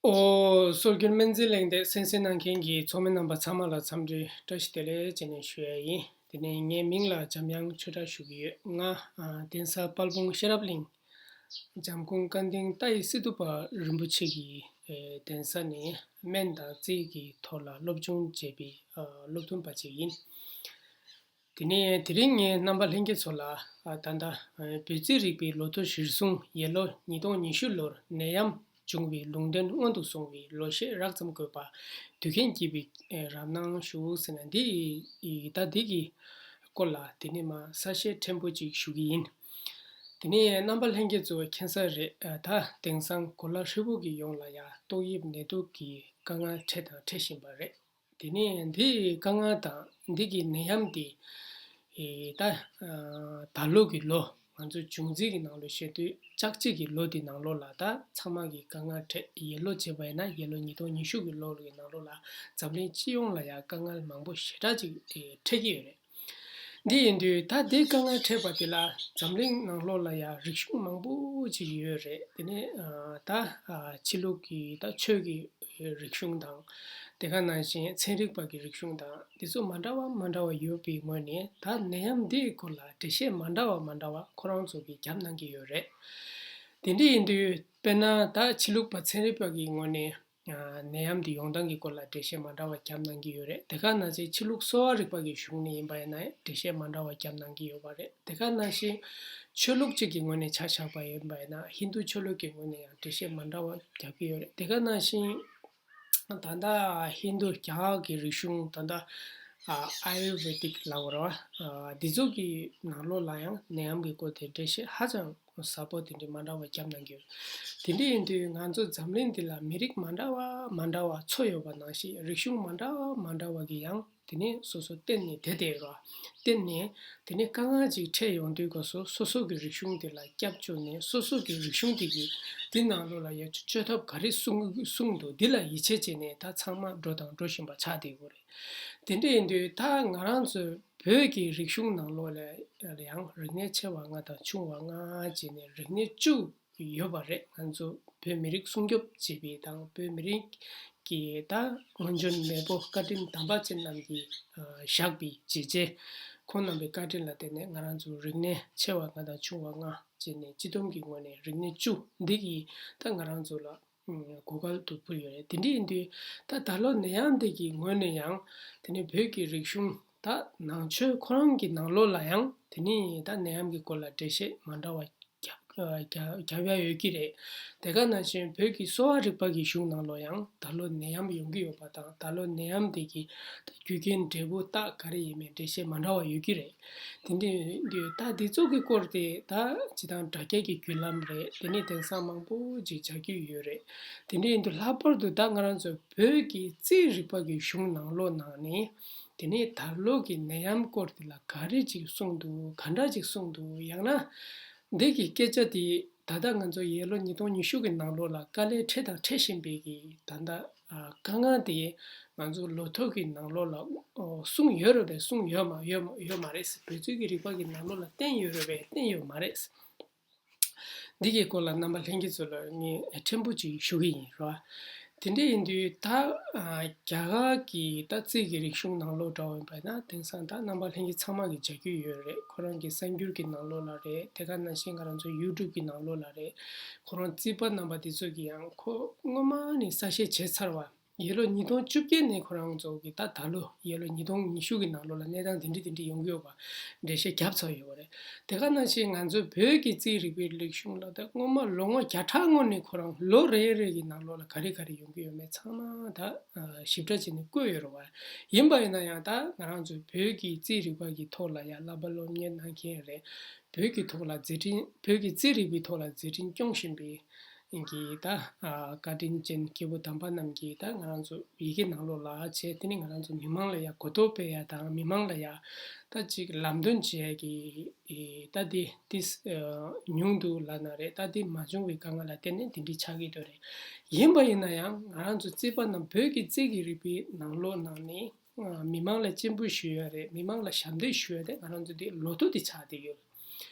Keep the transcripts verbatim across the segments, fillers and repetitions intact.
ཨོ། སྲོལ་རྒྱུན་སྨན་རྩིས་གླེང་སྟེགས་གསན་གཟིགས་གནང་མཁན་གྱི་ཚོགས་མི་རྣམ་པ་ཚང་མ་ལ་འཚམས་འདྲི་བཀྲ་ཤིས་བདེ་ལེགས་ཅེས་ནས་ཞུ་ཡ་ཡིན། དེ་ནས་ངའི་མིང་ལ་འཇམ་དབྱངས་ཆོས་གྲགས་ཞུ་གི་ཡོད། ང་ཨ་གདན་ས་དཔལ་སྤུངས་ཤེས་རབ་གླིང་འཇམ་མགོན་བཀའ་དྲིན་ལྟ་ཡི་སི་ཏུ་པ་རིན་པོ་ཆེ་གི་ཨེ་གདན་ས་ནས་སྨན་དང་རྩིས་ཀྱི་ཐོག་ལ་སློབ་སྦྱོང་བྱས་པའི་ཨ་སློབ་ཐོན་པ་ཅིག་ཡིན། དེ་ནས་དེ་རིང་ངས་རྣམ་པ་ལྷན་རྒྱས་ཚོ་ལ་ཨ་ད་ལྟ་ཨ་བོད་རྩིས་རིག་པའི་ལོ་ཐོ་གཞིར་བཟུང་ཡས་ལོ་ཉིས་སྟོང་ཉི་ཤུ་ལོར་ནད་ཡམས་བྱུང་བའི་ལུང་བསྟན་སྔོན་དུ་སོང་བའི་ལོ་ཤས་རགས་ཙམ་འགོར་བ་དུས་མཁྱེན་བགྱིས་པའི་ཨེ་རབ་སྣང་ཞུ་ཟེར་ན། འདི་ཡི་ད་འདི་གི་སྐོར་ལ་དེ་ནས་མ་གསལ་བཤད་ཕྲན་བུ་ཅིག་ཞུ་གི་ཡིན། དེ་ནས་རྣམ་པ་ལྷན་རྒྱས་ཚོ་མཁྱེན་གསལ་རེད། ཨ་ད་དེང་སང་གོ་ལ་ཧྲིལ་པོ་གི་ཡོངས་ལ་ཡ་ཏོག་དབྱིབས་ནད་དུག་གི་དཀའ་ངལ་འཕྲད་དང་འཕྲད་བཞིན་པ་རེད། དེ་ནས་འདིའི་དཀའ་ངལ་དང་འདི་གི་ནད་ཡམས་དེ་ཨེ་ད་ཨ་ད་ལོ་གི་ལོ་ང་ཚོ་འབྱུང་རྩིས་ཀྱི་ནང་ལོ་བཤད་དུས་ལྕགས་བྱི་གི་ལོ་དེ་ནང་ལོ་ལ་ད་ཚང་མ་གི་དཀའ་ངལ་འཕྲད། ཡས་ལོ་བྱས་པ་ཡིན་ན་ཡས་ལོ་ཉིས་སྟོང་ཉི་ཤུ་གི་ལོ་གི་ནང་ལོ་ལ་འཛམ་གླིང་སྤྱི་ཡོངས་ལ་ཡང་དཀའ་ངལ་མང་པོ་ཞེ་དྲག་ཅིག་ཨེ་འཕྲད་ཀྱི་ཡོད་རེད། འདི་ཡིན་དུས་ད་འདི་དཀའ་ངལ་འཕྲད་པ་དེ་ལ་འཛམ་གླིང་ནང་ལོགས་ལ་ཡང་རིག་གཞུང་མང་པོ་ཅིག་ཡོད་རེད། དེ་ནས་ཨ་ད་ཨ་ཕྱི་ལུགས་ཀྱི་ད་ཆོས་ཀྱི་རིག་གཞུང་དང་། དེ་ག་ནང་བཞིན་ཚན་རིག་པ་གི་རིག་གཞུང་དང་དེ་ཚོ་མ་འདྲ་བ་མ་འདྲ་བ་ཡོད་པའི་ངོས་ནས་ད་ནད་ཡམས་འདིའི་སྐོར་ལ་འགྲེལ་བཤད་མ་འདྲ་བ་མ་འདྲ་བ་ཁོ་རང་ཚོ་གིས་བརྒྱབ་གནང་གི་ཡོད་རེད། དེ་འདྲ་ཡིན་དུས་དཔེར་ན་ད་ཕྱི་ལུགས་པ་ཚན་རིག་པ་གི་ངོས་ནས་ཨ་ནད་ཡམས་འདི་ཡོང་སྟངས་ཀྱི་སྐོར་ལ་འགྲེལ་བཤད་མ་འདྲ་བ་བརྒྱབ་གནང་གི་ཡོད་རེད། དེ་ག་ནང་བཞིན་ཕྱི་ལུགས་གསོ་བ་རིག་པ་གི་གཞུང་ནས་ཡིན་པ་ཡིན་ན་འགྲེལ་བཤད་མ་འདྲ་བ་བརྒྱབ་གནང་གི་ཡོད་པ་རེད། དེ་ག་ནང་བཞིན་ཆོས་ལུགས་གཅིག་གི་ངོས་ནས་ཆ་བཞག་པ་ཡིན་པ་ཡིན་ན་ཧིན་རྡུ་ཆོས་ལུགས་ཀྱི་ངོས་ནས་ཡང་འགྲེལ་བཤད་མ་འདྲ་བ་བརྒྱབ་ཀྱི་ཡོད་རེད། དེ་ག་ནང་བཞིན་ད་ལྟ་ཧིན་རྡུ་རྒྱ་གར་གྱི་རིག་གཞུང་ད་ལྟ་ཨ་ཨ་ཡུར་ཝེ་དིག་ལབ་དགོས་རེད་བ། ཨ་འདི་ཚོ་གི་ནང་ལོགས་ལ་ཡང་ནད་ཡམས་ཀྱི་སྐོར་དེ་འགྲེལ་བཤད་ཧ་ཅང་ཟབ་པོ་དེ་འདྲའི་མ་འདྲ་བ་བརྒྱབ་གནང་གི་ཡོད། དེ་འདྲ་ཡིན་དུས་ང་ཚོ་འཛམ་གླིང་འདི་ལ་མི་རིགས་མ་འདྲ་བ་མ་འདྲ་བ་ཚོ་ཡོད་པ་ནང་བཞིན་རིག་གཞུང་མ་འདྲ་བ་མ་འདྲ་བ་གི་ཡང་དེ་ནས་སོ་སོ་བརྟེན་ནས་བསྡད་བསྡད་ཡོད་རེད་བ། བརྟེན་ནས་དེ་ནས་དཀའ་ངལ་ཅིག་འཕྲད་ཡོང་དུས་སྐབས་སུ་སོ་སོ་གི་རིག་གཞུང་དེ་ལ་སྐྱབས་བཅོལ་ནས་སོ་སོ་གི་རིག་གཞུང་དེ་གི་འདི་ནང་ལོགས་ལ་ཡ་བཅོས་ཐབས་ག་རེ་གསུང་གསུང་འདུག་འདི་ལ་ཡིད་ཆེས་བྱས་ནས་ད་ཚང་མ་འགྲོ་དང་འགྲོ་བཞིན་པ་ཆགས་བསྡད་ཡོད་རེད། དེ་འདྲ་ཡིན་དུས་ད་ང་རང་ཚོའི་བོད་ཀྱི་རིག་གཞུང་ནང་ལོགས་ལ་ཡང་རིག་གནས་ཆེ་བ་ལྔ་དང་ཆུང་བ་ལྔ་བྱས་ནས་རིག་གནས་བཅུ་ཡོད་པ་རེད། ང་ཚོ་བོད་མི་རིགས་སྲུང་སྐྱོབ་བྱེད་པའི་དང་བོད་མི་རིགས་ཀྱི་ད་སྔོན་བྱོན་མེས་པོ་བཀའ་དྲིན་དམ་པ་ཅན་རྣམས་ཀྱིས་ཨ་བཞག་པའི་བྱས་རྗེས། ཁོང་རྣམ་པའི་བཀའ་དྲིན་ལ་བརྟེན་ནས་ང་རང་ཚོ་རིག་གནས་ཆེ་བ་ལྔ་དང་ཆུང་བ་ལྔ་བྱས་ནས་སྤྱི་བསྡོམས་ཀྱི་ངོས་ནས་རིག་གནས་བཅུ་འདི་གིས་ད་ང་རང་ཚོ་ལ་གོ་སྐབས་དུ་ཕུལ་ཡོད་རེད། དེ་འདྲ་ཡིན་དུས་ད་ད་ལོ་ནད་ཡམས་འདི་གི་ངོས་ནས་ཡང་དེ་ནས་བོད་ཀྱི་རིག་གཞུང་ད་ནང་ཆོས་ཁོ་རང་གི་ནང་ལོགས་ལ་ཡང་དེ་ནས་ད་ནད་ཡམས་ཀྱི་སྐོར་ལ་འགྲེལ་བཤད་མ་འདྲ་བ་རྒྱབ་རྒྱབ་རྒྱབ་ཡ་ཡོད་ཀྱི་རེད། དེ་ག་ནང་བཞིན་བོད་ཀྱི་གསོ་བ་རིག་པ་གི་གཞུང་ནང་ལོགས་ཡང་ད་ལོ་ནད་ཡམས་ཡོང་གི་ཡོད་པ་དང་ད་ལོ་ནད་ཡམས་དེ་གི་ད་རྒྱུ་རྐྱེན་འབྲས་བུ་རྟགས་ག་རེ་ཡིན་མིན་འགྲེལ་བཤད་མ་འདྲ་བ་ཡོད་ཀྱི་རེད། དེ་འདྲ་ཡོད་དུས་ད་འདི་ཚོ་གི་སྐོར་དེ་ད་སྤྱི་བཏང་དྲ་རྒྱ་གི་བརྒྱུད་ལམ་རེད། དེ་ནས་དེང་སང་མང་པོ་ཅིག་བྱ་རྒྱུ་ཡོད་རེད། དེ་འདྲ་ཡིན་དུས་ལྷག་པར་དུ་ད་ང་རང་ཚོ་བོད་ཀྱི་རྩིས་རིག་པ་གི་གཞུང་ནང་ལོགས་ནང་ནས་དེ་ནས་ད་ལོ་གི་ནད་ཡམས་སྐོར་དེ་ལ་ག་རེ་ཅིག་གསུངས་འདུག་ག་འདྲ་ཅིག་གསུངས་འདུག་ཡང་ན་འདི་གི་སྐད་ཆ་དེ་ད་ལྟ་ང་ཚོ་ཡས་ལོ་ཉིས་སྟོང་ཉི་ཤུ་གི་ནང་ལོགས་ལ་དཀའ་ལས་འཕྲད་དང་འཕྲད་བཞིན་པའི་གི་ད་ལྟ་ཨ་དཀའ་ངལ་དེ་ང་ཚོ་ལོ་ཐོ་གི་ནང་ལོགས་ལ་ཨོ་གསུངས་ཡོད་རེད་པས། གསུངས་ཡོད་མ་ཡོད་མ་ཡོད་མ་རེད། བོད་རྩིས་ཀྱི་རིག་པ་གི་ནང་ལོགས་ལ་བསྟན་ཡོད་རེད་པས། བསྟན་ཡོད་མ་རེད། འདི་གི་སྐོར་ལ་རྣམ་པ་ལྷན་རྒྱས་ཚོ་ལ་ངས་ཕྲན་བུ་ཅིག་ཞུ་གི་ཡིན་རོ། དེ་འདྲ་ཡིན་དུས་ད་ཨ་རྒྱ་གར་གྱི་ད་རྩིས་ཀྱི་རིག་གཞུང་ནང་ལོགས་འདྲ་བ་ཡིན་པ་ན་དེང་སང་ད་རྣམ་པ་ལྷན་རྒྱས་ཚང་མ་གིས་མཇལ་རྒྱུ་ཡོད་རེད། ཁོ་རང་གི་གསར་འགྱུར་གྱི་ནང་ལོགས་ལ་རེད། དེ་ག་ནང་བཞིན་ང་རང་ཚོ་ཡུ་ཊུབ་གི་ནང་ལོགས་ལ་རེད། ཁོ་རང་རྩིས་པ་རྣམ་པ་དེ་ཚོ་གིས་ཡང་ཁོ་སྔོན་མ་ནས་གསལ་བཤད་བྱས་ཚར་བ། ཡས་ལོ་ཉིས་སྟོང་བཅོ་བརྒྱད་ནས་ཁོ་རང་ཚོ་གིས་ད་ད་ལོ་ཡས་ལོ་ཉིས་སྟོང་ཉི་ཤུ་གི་ནང་ལོགས་ལ་གནས་སྟངས་དེ་འདྲ་དེ་འདྲ་ཡོང་གི་ཡོད་པ་འགྲེལ་བཤད་བརྒྱབ་ཚར་ཡོད་པ་རེད། དེ་ག་ནང་བཞིན་ང་ཚོའི་བོད་ཀྱི་རྩིས་རིག་པའི་རིག་གཞུང་ལ་ད་སྔོན་མ་ལོ་ངོ་བརྒྱ་ཕྲག་སྔོན་ནས་ཁོ་རང་ལོ་རེ་རེ་གི་ནང་ལོགས་ལ་ག་རེ་ག་རེ་ཡོང་གི་ཡོད་མེད་ཚང་མ་ད་ཞིབ་ཕྲ་བྱས་ནས་བཀོད་ཡོད་རེད་བ། ཡིན་པ་ཡིན་ན་ཡང་ད་ང་རང་ཚོའི་བོད་ཀྱི་རྩིས་རིག་པ་གི་ཐོག་ལ་ཡང་བསླབ་པ་སློབ་གཉེར་གནང་མཁན་རེད། བོད་ཀྱི་ཐོག་ལ་མཛད་འཕྲིན་བོད་ཀྱི་རྩིས་རིག་པའི་ཐོག་ལ་མཛད་འཕྲིན་སྐྱོང་བཞིན་པའི་གི་ད་ཨ་བཀའ་དྲིན་ཅན་སྐྱེས་བུ་དམ་པ་རྣམས་ཀྱིས་ད་ང་རང་ཚོ་ཡི་གེ་ནང་ལོགས་ལ་བྱས། དེ་ནི་ང་རང་ཚོ་མི་མང་ལ་ཡ་གོ་རྟོགས་སྤེལ་ཡ་དང་མི་མང་ལ་ཡ་ད་ཅིག་ལམ་སྟོན་བྱེད་ཡ་གི་ཨེ་ད་དེ་དེ་ཨ་ཉུང་དུ་ལབ་ན་རེད། ད་དེ་མ་བྱུང་བའི་དཀའ་ངལ་ལ་བརྟེན་ནས་དེ་འདྲ་ཆགས་ཀྱི་འདུག་རེད། ཡིན་པ་ཡིན་ན་ཡང་ང་རང་ཚོ་རྩིས་པ་རྣམས་བོད་ཀྱི་རྩིས་ཀྱི་རིག་པའི་ནང་ལོགས་ནང་ནས་ཨ་མི་མང་ལ་སྤྱན་འབུལ་ཞུ་ཡ་རེད། མི་མང་ལ་ཞབས་འདེགས་ཞུ་ཡ་དེ་ང་རང་ཚོ་དེ་ལོ་ཐོ་དེ་ཆགས་བསྡད་ཡོད།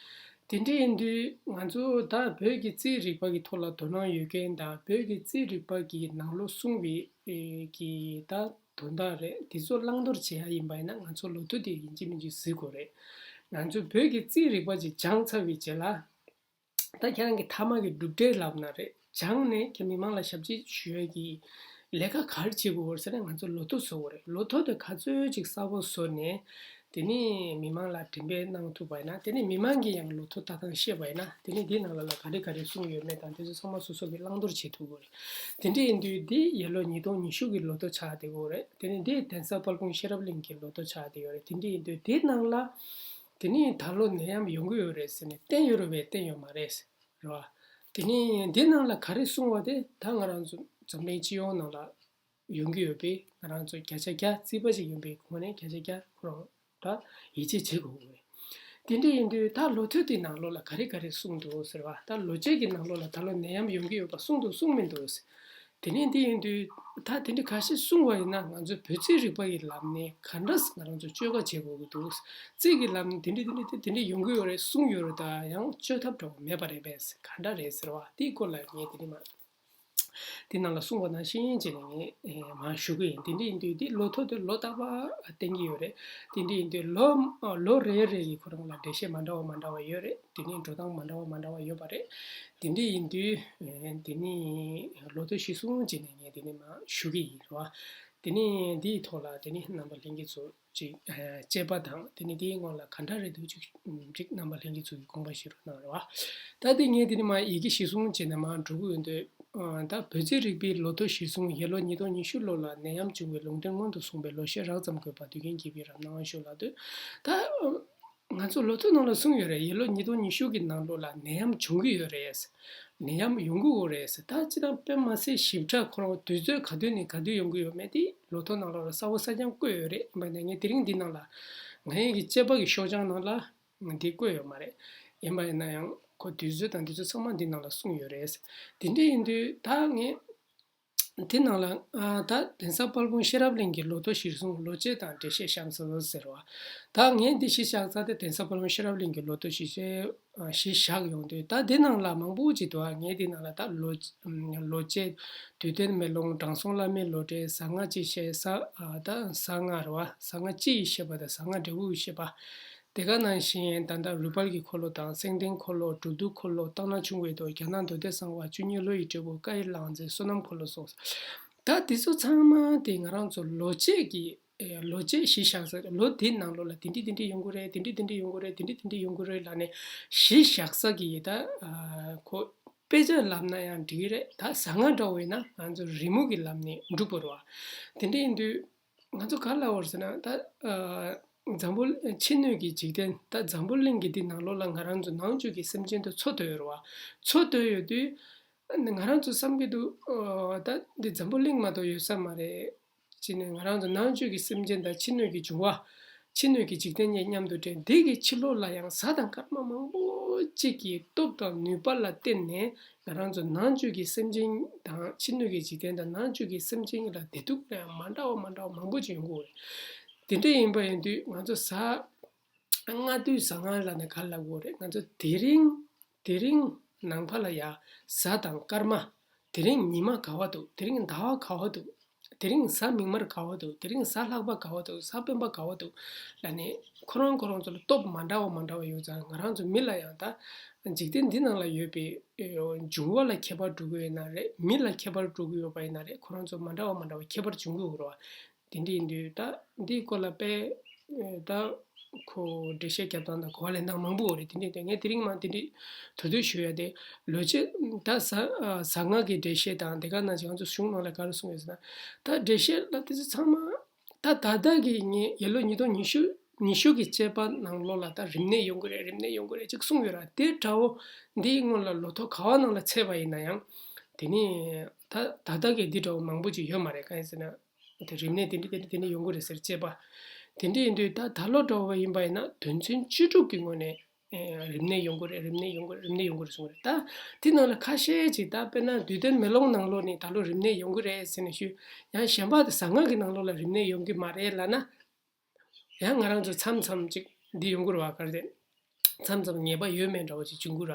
དེ་འདྲ་ཡིན་དུས་ང་ཚོ་ད་བོད་ཀྱི་རྩིས་རིག་པ་གི་ཐོག་ལ་དོ་སྣང་ཡོད་མཁན་དང་བོད་ཀྱི་རྩིས་རིག་པ་གི་ནང་ལོགས་གསུངས་པའི་ཨེ་གི་ད་དོན་དག་རེད། དེ་ཚོ་བླང་དོར་བྱེད་ཡ་ཡིན་པ་ཡིན་ན་ང་ཚོ་ལོ་ཐོ་དེ་ཡིན་གཅིག་མིན་གཅིག་གཟིགས་དགོས་རེད། ང་ཚོ་བོད་ཀྱི་རྩིས་རིག་པ་ཅིག་སྦྱངས་ཚར་བའི་རྗེས་ལ། ད་ཁྱེད་རང་གི་མཐའ་མ་གི་གྲུབ་འབྲས་ལབ་ན་རེད། སྦྱངས་ནས་ཁྱེད་མི་མང་ལ་ཞབས་ཕྱི་ཞུ་ཡས་ཀྱི་ལས་ཀ་ག་རེ་བྱེད་དགོས་རེད་ཟེར་ན་ང་ཚོ་ལོ་ཐོ་བཟོ་དགོས་རེད། ལོ་ཐོ་དེ་ག་ཚོད་ཅིག་གསལ་པོ་བཟོ་ནས་དེ་ནས་མི་མང་ལ་འགྲེམས་སྤེལ་གནང་ཐུབ་པ་ཡིན་ན་དེ་ནས་མི་མང་གིས་ཡང་ལོ་ཐོ་ལྟ་སྟངས་ཤེས་པ་ཡིན་ན་དེ་ནས་འདིའི་ནང་ལ་ལ་ག་རེ་ག་རེ་གསུངས་ཡོད་མེད་དང་དེ་ཚོ་ཚང་མ་སོ་སོ་གིས་བླང་དོར་བྱེད་ཐུབ་དགོས་རེད། དེ་འདྲ་ཡིན་དུས་འདི་ཡར་ལོ་ཉིས་སྟོང་ཉི་ཤུ་གི་ལོ་ཐོ་ཆགས་བསྡད་ཡོད་རེད། དེ་ནས་འདི་གདན་ས་དཔལ་སྤུངས་ཤེས་རབ་གླིང་གི་ལོ་ཐོ་ཆགས་བསྡད་ཡོད་རེད། དེ་འདྲ་ཡིན་དུས་དེའི་ནང་ལ་དེ་ནས་ད་ལོ་ནད་ཡམས་ཡོང་གི་ཡོད་རེད་ཟེར་ནས་བསྟན་ཡོད་རེད་པས་བསྟན་ཡོད་མ་རེད། རེད་བ། དེ་ནས་འདི་ནང་ལ་ག་རེ་གསུངས་པ་དེ་ད་ང་རང་ཚོ་འཛམ་གླིང་སྤྱི་ཡོངས་ནང་ལ་ཡོང་གི་ཡོད་པས་ང་རང་ཚོ་བརྒྱ་ཆ་བརྒྱ་རྩིས་པ་ཞིག་ཡིན་པའི་ངོས་ནས་བརྒྱ་ཆ་བརྒྱ་ཁོ་རང་ད་ཡིད་ཆེས་བྱེད་དགོས་ཀྱི་རེད། དེ་འདྲ་ཡིན་དུས་ད་ལོ་ཐོ་དེའི་ནང་ལོགས་ལ་ག་རེ་ག་རེ་གསུངས་འདུག་ཟེར་བ། ད་ལོ་རྒྱུས་ཀྱི་ནང་ལོགས་ལ་ད་ལོ་ནད་ཡམས་ཡོང་གི་ཡོད་པ་གསུངས་འདུག་གསུངས་མི་འདུག་ཟེར། དེ་ནས་འདི་ཡིན་དུས་ད་དེ་འདྲ་ཁ་ཤས་གསུངས་པ་ཡིན་ན་ང་ཚོའི་བོད་རྩིས་རིག་པ་ཡི་ལམ་ནས་ག་འདྲ་ང་རང་ཚོ་བཅོས་ཁ་བྱེད་དགོས་ཀྱི་འདུག་རྩིས་ཀྱི་ལམ་ནས་དེ་འདྲ་དེ་འདྲ་དེ་འདྲ་ཡོང་གི་ཡོད་རེད་གསུངས་ཡོད་རེད། ད་ཡང་བཅོས་ཐབས་འདྲ་བོ་མེད་པ་རེད་པས་ག་འདྲ་རེད་ཟེར་བ་དེའི་སྐོར་ལ་ངས་དེ་འདྲ་མ། དེ་ནང་ལ་གསུངས་པ་ནང་བཞིན་བྱས་ནས་ངས་ཨེ་མར་ཞུ་གི་ཡིན། དེ་འདྲ་ཡིན་དུས་འདི་ལོ་ཐོ་དེ་ལོ་རྟག་པར་བསྟན་གྱི་ཡོད་རེད། དེ་འདྲ་ཡིན་དུས་ལོ་ལོ་རེ་རེ་ཡི་ཁོ་རང་ལ་འགྲེལ་བཤད་མ་འདྲ་བ་མ་འདྲ་བ་ཡོད་རེད། དེ་ནས་འགྲོ་སྟངས་མ་འདྲ་བ་མ་འདྲ་བ་ཡོད་པ་རེད། དེ་འདྲ་ཡིན་དུས་ཨེ་དེ་ནས་ལོ་ཐོ་གཞིར་བཟུང་བྱས་ནས་ངས་དེ་ནས་མར་ཞུ་གི་ཡིན་རེད་བ། དེ་ནས་འདིའི་ཐོག་ལ་དེ་ནས་རྣམ་པ་ལྷན་རྒྱས་ཚོ་ཅིག་ཨ་དཔྱད་པ་དང་དེ་ནས་དེའི་སྔོན་ལ་ག་འདྲ་རེད་འདུག་ཅིག་ཅིག་རྣམ་པ་ལྷན་རྒྱས་ཚོ་གིས་དགོངས་པ་བཞེས་རོགས་གནང་རེད་བ། ད་དེ་ངས་དེ་ནས་མར་ཡི་གེ་གཞིར་བཟུང་བྱས་ནས་མར་འགྲོ་གི་ཡོད་འདུག་ཨ་ད་བོད་རྩིས་རིག་པའི་ལོ་ཐོ་གཞིར་བཟུང་། ཡར་ལོ་ཉིས་སྟོང་ཉི་ཤུ་ལོ་ལ་ནད་ཡམས་བྱུང་བའི་ལུང་འདྲེན་སྔོན་དུ་སོང་བའི་ལོ་ཤས་རགས་ཙམ་འགོར་བར་དུས་རྒྱུན་གྱིས་པའི་རབ་སྣང་ཞུ་ལགས་འདུག་ད་ང་ཚོ་ལོ་ཐོ་ནང་ལ་གསུངས་ཡོད་རེད། ཡར་ལོ་ཉིས་སྟོང་ཉི་ཤུ་གི་ནང་ལོགས་ལ་ནད་ཡམས་བྱུང་གི་ཡོད་རེད། ནད་ཡམས་ཡོང་གི་ཡོད་རེད། ད་སྤྱིར་བཏང་དཔེ་མ་སྲིད་ཞིབ་ཕྲ་ཁོ་རང་དུས་ཚོད་ག་དུས་ནས་ག་དུས་ཡོང་གི་ཡོད་མེད་དེ་ལོ་ཐོ་ནང་ལོགས་ལ་གསལ་པོ་གསལ་རྐྱང་བཀོད་ཡོད་རེད། ཡིན་པ་ནས་ངས་དེ་རིང་འདི་ནང་ལ་ང་ཡི་གི་དཔྱད་པ་གི་ཤོག་བྱང་ནང་ལ་འདི་བཀོད་ཡོད་མ་རེད། ཡིན་པ་ཡིན་ན་ཡང་ཁོ་དུས་ཚོད་དང་འདི་ཚོ་ཚང་མ་འདི་ནང་ལ་གསུངས་ཡོད་རེད། དེ་འདྲ་ཡིན་དུས་ད་ངས་དེ་ནང་ལ་ཨ་ད་གདན་ས་དཔལ་སྤུངས་ཤེས་རབ་གླིང་གི་ལོ་ཐོ་གཞིར་བཟུང་ལོ་དཔྱད་དང་འགྲེལ་བཤད་གཤམ་གསལ་ཟེར་བ། ད་ངས་འདི་གཞི་བཞག་ས་དེ་གདན་ས་དཔལ་སྤུངས་ཤེས་རབ་གླིང་གི་ལོ་ཐོ་གཞི་བྱས་གཞི་བཞག་ཡོང་དུས་ད་འདི་ནང་ལ་མང་པོ་ཅིག་འདུག་ཨ་ངས་འདི་ནང་ལ་ད་ལོ་ལོ་དཔྱད་དུས་སྟོན་མེ་ལོང་དྲང་སྲོང་བླ་མའི་ལོ་འབྲེལ་གཟའ་ལྔ་གཅིག་བཤད་ས་ཨ་ད་གཟའ་ལྔ་རེད་བ། གཟའ་ལྔ་སྤྱི་ཡི་བཤད་པ་དང་གཟའ་ལྔ་འབྲས་བུ་ཡི་བཤད་པ། དེ་ག་ནང་བཞིན་ད་ལྟ་རུས་སྦལ་གྱི་འཁོར་ལོ་དང་སེང་ལྡེང་འཁོར་ལོ་སྦྲུལ་གདུག་འཁོར་ལོ་སྟག་སྣ་ཆུང་བའི་མདོ་རྒྱ་ནག་མདོ་སྡེ་གསང་བ་བཅུ་གཉིས་བློ་ཡི་འབྲས་བུ་བཀའ་ཡི་གླང་མཛེས་བསོད་ནམས་འཁོར་ལོ་སོགས། ད་དེ་ཚོ་ཚང་མ་དེ་ང་རང་ཚོ་ལོ་དཔྱད་ཀྱི་ཨེ་ལོ་དཔྱད་གཞི་བཞག་ས་ལོ་དེའི་ནང་ལོགས་ལ་དེ་འདྲི་དེ་འདྲི་ཡོང་གི་རེད། དེ་འདྲི་དེ་འདྲི་ཡོང་གི་རེད། དེ་འདྲི་དེ་འདྲི་ཡོང་གི་རེད་ལབ་ནས་གཞི་བཞག་ས་གི་ད་ཨ་ཁོ་དཔེ་ཆ་ལབ་ན་ཡང་འགྲིག་གི་རེད། ད་གཟའ་ལྔ་འདྲ་བོ་ཡིན་ན་ང་ཚོ་རི་མོ་གི་ལམ་ནས་འགྲུབ་པ་རེད་བ། དེ་འདྲ་ཡིན་དུས། ང་ཚོ་ག་ལ་བར་ཟེར་ན་ད་ཨ་འཛམ་བུ་ཕྱི་སྣོད་ཀྱི་འཇིག་རྟེན་ད་འཛམ་བུ་གླིང་གི་འདི་ནང་ལོགས་ལ་ང་རང་ཚོ་ནང་བཅུད་ཀྱི་སེམས་ཅན་དེ་འཚོ་སྡོད་ཡོད་རེད་བ། འཚོ་སྡོད་ཡོད་དུས་ང་རང་ཚོ་བསམ་གྱི་འདུག་ཨ་ད་འདི་འཛམ་བུ་གླིང་མ་གཏོགས་ཡོད་ས་མ་རེད། ཅེས་ནས་ང་རང་ཚོ་ནང་བཅུད་ཀྱི་སེམས་ཅན་དང་ཕྱི་སྣོད་ཀྱི་འབྱུང་བ། ཕྱི་སྣོད་ཀྱི་འཇིག་རྟེན་གཉིས་མཉམ་དུ་འདྲེས་འདི་གི་ཕྱི་ལོགས་ལ་ཡང་གཟའ་དང་སྐར་མ་མང་པོ་གཅིག་གི་སྟོབས་དང་ནུས་པ་ལ་བརྟེན་ནས། ང་རང་ཚོ་ནང་བཅུད་ཀྱི་སེམས་ཅན་དང་ཕྱི་སྣོད་ཀྱི་འཇིག་རྟེན་དང་ནང་བཅུད་ཀྱི་སེམས་ཅན་ལ་བདེ་སྡུག་ལ་ཡང་མ་འདྲ་བ་མ་འདྲ་བ་མང་པོ་ཅིག་ཡོང་གི་ཡོད་རེད། དེ་འདྲ་ཡིན་པ་ཡིན་དུས་ང་ཚོ་གཟའ་ལྔ་དུས་གཟའ་ལྔ་ལབ་ནས་ག་རེ་ལབ་དགོས་རེད། ང་ཚོ་དེ་རིང་དེ་རིང་ནང་པ་ལ་ཡ་གཟའ་དང་སྐར་མ་དེ་རིང་ཉི་མ་ག་བ་འདུག་དེ་རིང་ཟླ་བ་ག་བ་འདུག་དེ་རིང་གཟའ་མིག་དམར་ག་བ་འདུག་དེ་རིང་གཟའ་ལྷག་པ་ག་བ་འདུག་གཟའ་སྤེན་པ་ག་བ་འདུག་ལབ་ནས་ཁོ་རང་ཁོ་རང་ཚོ་ལ་སྟོབས་མ་འདྲ་བ་མ་འདྲ་བ་ཡོད་ཙང་ང་རང་ཚོ་མི་ལ་ཡང་ད་འཇིག་རྟེན་འདི་ནང་ལ་ཡོད་པའི་འབྱུང་བ་ལ་ཁྱད་པར་འགྲོ་གི་ཡོད་ན་རེད། མི་ལ་ཁྱད་པར་འགྲོ་གི་ཡོད་པ་ཡིན་ན་རེད། ཁོ་རང་ཚོ་མ་འདྲ་བ་མ་འདྲ་བ་ཁྱད་པར་འབྱུང་གི་ཡོད་རེད་བ། དེ་འདྲ་ཡིན་དུས་ད་འདིའི་སྐོར་ལ་དཔེ་ད་ཁོ་འགྲེལ་བཤད་རྒྱབ་སྟངས་དང་གོ་བ་ལེན་སྟངས་མང་པོ་ཡོད་རེད། དེ་འདྲ་ཡིན་དུས་ངས་དེ་རིང་མ་དེ་འདྲ་དོ་དོད་ཞུ་ཡ་དེ་ལོ་རྒྱུས་ད་གཟའ་གཟའ་ལྔ་གི་འགྲེལ་བཤད་དང་དེ་ག་ནང་བཞིན་ང་ཚོ་གཞུང་ནང་ལ་ག་རེ་གསུངས་ཡོད་ཟེར་ན། ད་འགྲེལ་བཤད་ལ་དེ་ཚོ་ཚང་མ་ད་ད་ལྟ་གི་ངས་ཡར་ལོ་ཉིས་སྟོང་ཉི་ཤུ་ཉི་ཤུ་གི་དཔྱད་པ་ནང་ལོགས་ལ་ད་རིམས་ནད་ཡོང་གི་རེད། རིམས་ནད་ཡོང་གི་རེད་ཅིག་གསུངས་ཡོད་ར། དེ་འདྲ་བོ་འདིའི་སྔོན་ལ་ལོ་ཐོ་ག་བ་ནང་ལ་ཚད་པ་ཡིན་ན་ཡང་དེ་ནི་ད་ད་ལྟ་གི་འདི་འདྲ་བོ་མང་པོ་ཅིག་ཡོད་མ་རེད། གང་ཡིན་ཟེར་ན། དེ་རིམས་ནད་དེ་འདྲ་དེ་འདྲ་དེ་འདྲ་ཡོང་གི་རེད་ཟེར་དཔྱད་པ། དེ་འདྲ་ཡིན་དུས་ད་ད་ལོ་འདྲ་བོ་ཡིན་པ་ཡིན་ན་དོན་ཚན་བཅུ་དྲུག་གི་ངོས་ནས་ཨེ་རིམས་ནད་ཡོང་གི་རེད། རིམས་ནད་ཡོང་གི་རེད། རིམས་ནད་ཡོང་གི་རེད་གསུངས་རེད། ད་དེ་ནང་ལ་ཁ་ཤས་ཅིག་ད་དཔེར་ན་དུས་སྟོན་མེ་ལོང་ནང་ལོགས་ནས་ད་ལོ་རིམས་ནད་ཡོང་གི་རེད་ཟེར་ནས་ཞུས། ཡང་གཞན་པ་དེ་གཟའ་ལྔ་གི་ནང་ལོགས་ལ་རིམས་ནད་ཡོང་གི་མ་རེད་ལབ་ན། ཡང་ང་རང་ཚོ་མཚམས་མཚམས་ཅིག་འདི་ཡོང་གི་རེད་བ། ག་རེ་རེད། མཚམས་མཚམས་ཉེས་པ་ཡོད་མེད་འདྲ་བོ་ཅིག་འབྱུང་གི་ར།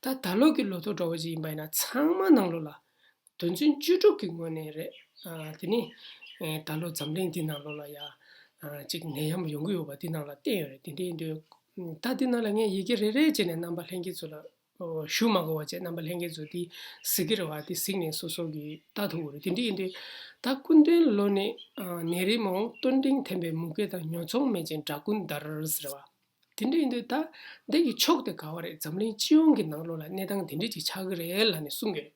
ད་ད་ལོ་གི་ལོ་ཐོ་འདྲ་བོ་ཅིག་ཡིན་པ་ཡིན་ན་ཚང་མ་ནང་ལོགས་ལ་དོན་ཚན་བཅུ་དྲུག་གི་ངོས་ནས་རེད། ཨ་དེ་ནི་ཨེ་ད་ལོ་འཛམ་གླིང་འདི་ནང་ལོགས་ལ་ཡ་ཨ་ཅིག་ནད་ཡམས་ཡོང་གི་ཡོད་པ་འདི་ནང་ལ་བསྟན་ཡོད་རེད། དེ་འདྲ་ཡིན་དུས་ད་འདི་ནང་ལ་ངས་ཡི་གེ་རེ་རེ་བྱས་ནས་རྣམ་པ་ལྷན་རྒྱས་ཚོ་ལ་ཨོ་ཞུ་མ་དགོས་པ་བྱས། རྣམ་པ་ལྷན་རྒྱས་ཚོ་འདི་གཟིགས་ཀྱི་རེད་བ། འདི་གཟིགས་ནས་སོ་སོ་གི་ལྟ་ཐུབ་ཀྱི་རེད། དེ་འདྲ་ཡིན་དུས་ད་ཀུན་ལྡན་ལོ་ནི་ཨ་ནད་རིམས་འོང་། སྟོན་འབྲིང་ཐེམ་པས་མུ་གེ་དང་། ཉོ་ཚོང་མེད་ཅིང་དགྲ་རྐུན་དར་ཟེར་བ། དེ་འདྲ་ཡིན་དུས་ད་འདི་གི་ཕྱོགས་དེ་ག་བ་རེད། འཛམ་གླིང་སྤྱི་ཡོངས་ཀྱི་ནང་ལོགས་ལ་གནས་སྟངས་དེ་འདྲ་ཅིག་ཆགས་ཀྱི་རེད་ལབ་ནས་གསུང་གི་རེད།